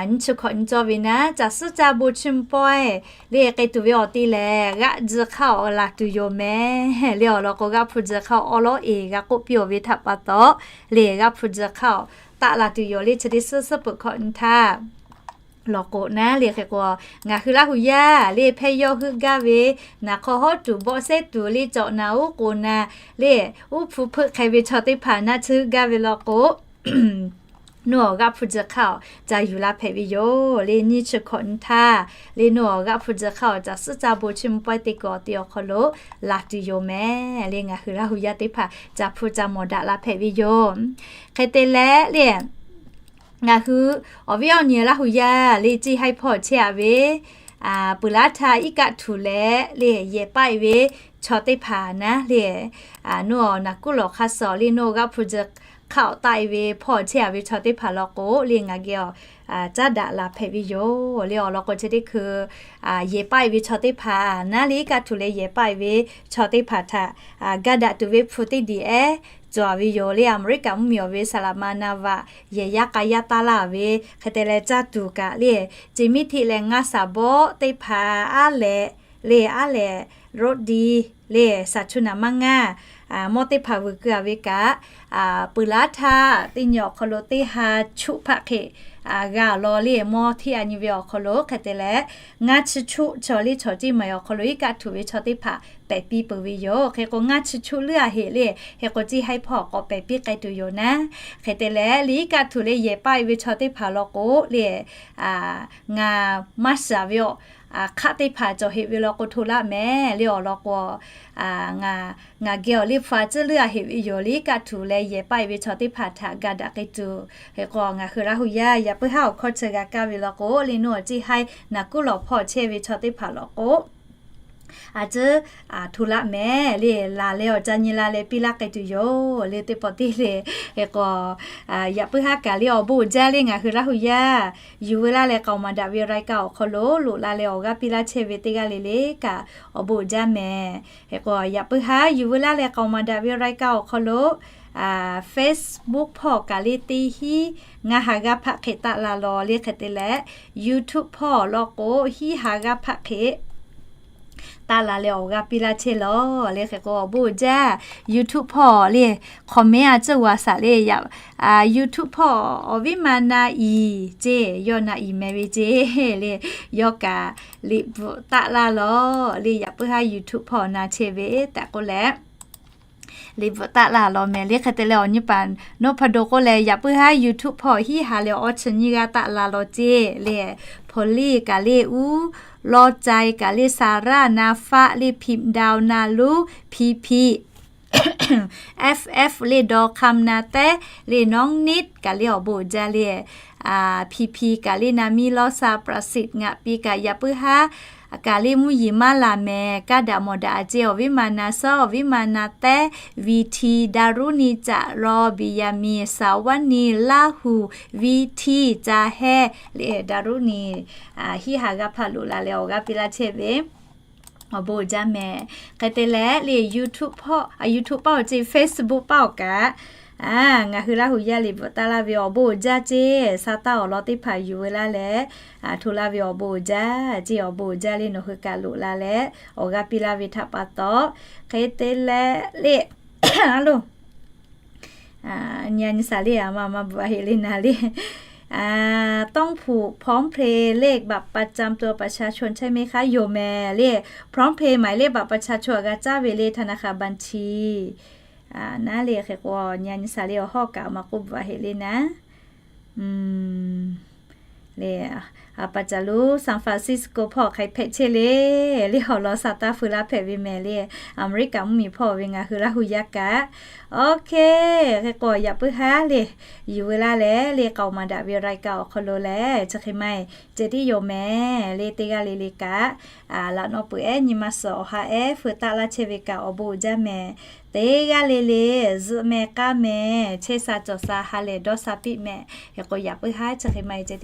nyiˇ chi hkawꞈ nyi cawˇ ve naˉ, caˬ suhˉ ca bon chiˇ mvuh pawehˇ le k'ai tuˬ ve awˬ te lehˬ g'aˆ tzuh hk'aˇ awˬ laˬ tuˬ yoˬ mehˍ. Le awˬ lawn k'o g'aˆ hpu tzuh hk'aˇ awˬ lawn eˬ g'a k'oˆ piˇ awˬ ve htaꞈ pa taw le g'aˆ hpu tzuh hk'aˇ awˬ taˆ la tuˬ yoˬ. Le chi teˇ suhˉ suhˉ peuˬ hkawꞈ nyi htaˇ law k'o naˉ le hk'e k'o ngaˬ hui Laˇ hu yaˇ le hpehˇ yawˇ heuˆ gaˇ ve naˍ hk'aw hawˉ tuˬ bawˆ sehˉ tuˬ le cawꞈ naˍ uˉ k'oˍ naˍ le uˉ hpu hpeuˆ hk'e ve chaw teˇ hpaˍ naˉ chi heuˆ gaˇ ve law k'o nuˇ awˬ g'aˆ hpu tzuh hk'aˇ awˬ ca yuˬ la hpehꞈ ve yoˬ. Le nyiˇ chi hkawꞈ nyi htaˇ le nuˇ awˬ g'aˆ hpu tzuh hk'aˇ awˬ caˬ suhˉ ca bon chiˇ mvuh pawehˇ te kuiˬ awˬ te awˬ hk'aw lo laˬ tuˬ yoˬ mehˍ. Le ngaˬ hui Laˇ hu yaˇ teˇ hpaˍ ca hpu ca mawˬ daꞈ la hpehꞈ ve yoˬ. Hk'e te leh le ngaˬ hui awˬ viˉ awˬ nyi Laˇ hu yaˇ le ceˇ haiˉ hpawˇ chehˇ a ve peuˬ laˉ htaˇ iˉ kaˆ htuˬ leh le yehˬ paˆ e ve chaw teˇ hpaˍ naˉ le nuˇ awˬ naˍ kuˉ lawˬ hk'a suh le nuˇ awˬ g'aˆ hpu tzuh hk'aˇ awˬ taˆ e ve hpawˇ chehˇ a ve chaw teˇ hpaˍ law k'o le ngaˬ geh awˬ caˉ daꞈ la hpehꞈ ve yoˬ. Le awˬ lawn k'o chi teˇ hkui yehˬ paˆ e ve chaw teˇ hpaˍ naˉ le iˉ kaˆ htuˬ leh yehˬ paˆ e ve chaw teˇ hpaˍ htaꞈ ga daꞈ tuˬ ve hpu teˇ diˬ ehˉ cawˬ ve yoˬ. Le Aˍmeˍriˆkaˍ mvuhˇmiˬ awˬ ve saˍ laꞈ ma na vaꞈ yehˬ yaˇ k'a yaˇ taˇ laˇ ve hk'e te leh caˇ tuˬ kaꞈ le ceˬ miˇ htiˆ leh ngaˇ shaˍ bawˆ teˇ hpaˍ aˉ lehꞈ le aˉ lehꞈ roˆ di le shaˍ chu naˍ maˇ ngaˇ mawˇ teˇ hpaˍ vuiˬ keu a ve kaꞈ peuˬ laˉ htaˇ teˇ nyi awˬ hk'aw lo teˇ ha chuˆ hpaˆ hk'e g'a law le mawˇ hteˇ a nyi ve awˬ hk'aw lo hk'e te leh ngaˇ chi chuˆ chaw le chaw ceˇ maˬ awˬ hk'aw lo iˉ kaˆ htuˬ ve chaw teˇ hpaˍ pehꞈ piˇ peuˬ ve yoˬ. Hk'e k'o ngaˇ chi chuˆ leuˉ a heꞈ le hk'e k'o ceˇ haiˉ hpawˇ awˬ k'awꞈ pehꞈ piˇ k'ai tuˬ yoˬ naˉ. Hk'e te leh le iˉ kaˆ htuˬ le yehˬ paˆ e ve chaw teˇ hpaˍ law k'o le ngaˬ maˇ shiˍ ve awˬ hk'aˆ teˇ hpaˍ cawˬ heꞈ ve law k'o hto laˇ mehˍ le. Awˬ lawn k'o, ngaˬ geh awˬ liˇ hpu a tcuhˉ leuˉ a heꞈ ve yoˬ le. Kaˆ tuˬ leh yehˬ paˆ e ve chaw teˇ hpaˍ htaꞈ ga daꞈ k'ai tuˬ. Hk'e k'o ngaˬ hui Laˇ hu yaˇ yaꞈ puiˉ haˉ awˬ hkawˇ chi g'a kaˇ ve law k'o, le nuˇ awˬ ceˇ haiˉ naˬ kuˉ lawˬ hpawˇ chehˇ ve chaw teˇ hpaˍ law k'o, a tcuhˉ hto laˇ mehˍ le. Laˬ leh awˬ ca nyi la leh piˇ laˇ k'ai tuˬ yoˬ le. Teˇ pawˆ teˇ le. Hk'e k'o, yaꞈ puiˉ haˉ kaꞈ le awˬ bon uiˍ jaˇ le ngaˬ hui Laˇ hu yaˇ yuˬ veu laˇ leh k'aoˍ maˍ daꞈ ve รายการ awˬ hk'aw lo loꞈ la leh awˬ g'aˇ piˇ laˇ chehˇ ve teˇ g'aˇ le le kaꞈ awˬ bon uiˍ jaˇ mehˍ. Hk'e k'o yaꞈ puiˉ haˉ yuˬ veu laˇ leh k'aoˍ maˍ daꞈ ve รายการ awˬ hk'aw lo Facebook hpawˇ kaꞈ le teˇ hinˉ ngaˇ ha g'aˇ hpaˆ hk'e taˆ la lawˬ le. Hk'e te leh YouTube hpawˇ law k'o hiˉ ha g'aˇ hpaˆ hk'e taˆ la leh awˬ g'aˇ piˇ laˇ chehˇ lawˬ le. Hk'e k'o awˬ bon uiˍ jaˇ. YouTube hpawˇ le comment a tcuhˇ g'a shaˍ le. YouTube hpawˇ awˬ viˉ ma na iˍ ceˇ, yawˇ na iˍ mehˍ ve ceˇ le. Yawˇ kaꞈ liꞈ bvuhꞈ taˆ laˇ lawˬ le. Yaꞈ puiˉ haˉ YouTube hpawˇ na chehˇ ve tehꞈ k'oˆ leh liꞈ bvuhꞈ taˆ laˇ lawˬ mehˍ le. Hk'e te leh awˬ nyi paˍ nawˉ hpa do k'oˆ leh yaꞈ puiˉ haˉ YouTube hpawˇ hiˉ ha leh awˇ chi nyiˇ g'aˇ taˆ la lawˬ ceˇ le. Police kaꞈ le uˉ, Lawˇ cai kaꞈ le Sarah, na faˆ le พิมพ์ดาว na luˉ, Piˇpiˇ, F F le ดอกคำ na tehˉ le น้องนิด kaꞈ le awˬ bon uiˍ jaˇ le. Piˇpiˇ kaꞈ le na miˇ Lawˇ sha, ประสิทธิ์ ngaˬ piˇ kaꞈ yaꞈ puiˉ haˉ kaꞈ le mvuhˇ yeˬ maˇ laˬ mehˍ. Kaˇ daꞈ mawˬ daꞈ a ceˇ, awˬ viˉ ma na suhˉ, awˬ viˉ ma na tehˉ, Viˍtiˍ, Daruˇniˆ, Caꞈ law, Biˍyaˍmiˍ, Saˍvaˇniˆ, Laˇhuˍ, Viˍtiˍ, Caˇ hehˇ le Daruˇniˆ, hiˉ ha g'aˇ hpaˆ loꞈ la leh awˬ g'aˇ piˇ laˇ chehˇ ve awˬ bon uiˍ jaˇ mehˍ. Hk'e te leh le YouTube hpawˇ, YouTube paˆ awˬ ceˇ, Facebook paˆ awˬ kaꞈ ngaˬ hui Laˇ hu yaˇ liꞈ bvuhꞈ taˆ laˇ ve awˬ bon uiˍ jaˇ ceˇ. Sa taˇ awˬ lawn teˇ hpaˍ yuˬ veu laˇ leh hto laˇ ve awˬ bon uiˍ jaˇ ceˇ. Awˬ bon uiˍ jaˇ le nawˬ hui kaꞈ loꞈ la leh awˬ g'aˇ piˇ laˇ ve htaꞈ pa taw. Hk'e te leh le a lo nyi a nyi shaˍ le a ma ma bvuhꞈ a heꞈ le na le ต้องผูกพร้อมเพย์เลขบัตรประจำตัวประชาชนใช่ไหมคะ yoˬ mehˍ le. พร้อมเพย์ หมายเลขบัตรประชาชน a g'a caˇ ve le ธนาคารบัญชี naˉ le. Hk'e k'o nyi a nyi shaˍ le awˬ hawˉ kaꞈ a ma k'oˆ bvuhꞈ a heꞈ le na le. A pa caˬ lo San Francisco hpawˇ hk'ai hpehꞈ chehˇ le. Le awˬ lawn sa taˇ feu laˇ hpehꞈ ve mehˍ le. Aˍmeˍriˆkaˍ mvuhˇmiˬ hpawˇ ve ngaˬ hui Laˇ hu yaˇ kaꞈ. Oˇ hk'e, hk'e k'o yaꞈ puiˉ haˉ le yuˬ veu laˇ leh le k'aoˍ maˍ daꞈ ve รายการ awˬ hk'aw lo lehˬ chi hk'e maˇ heˆ ceh tiˉ yoˬ mehˍ le. Teˇ g'aˇ le le kaꞈ laꞈ naw peuˬ ehˉ nyi ma suhˍ awˬ ha ehˉ feu taˆ laˇ chehˇ ve kaꞈ awˬ bon uiˍ jaˇ mehˍ. Teˇ g'aˇ le le zuhꞈ mehˍ k'aˇ mehˍ, chehˇ sha cawˬ sha ha lehˬ dawˇ sha piˇ mehˍ. Hk'e k'o yaꞈ puiˉ haˉ chi hk'e maˇ heˆ ceh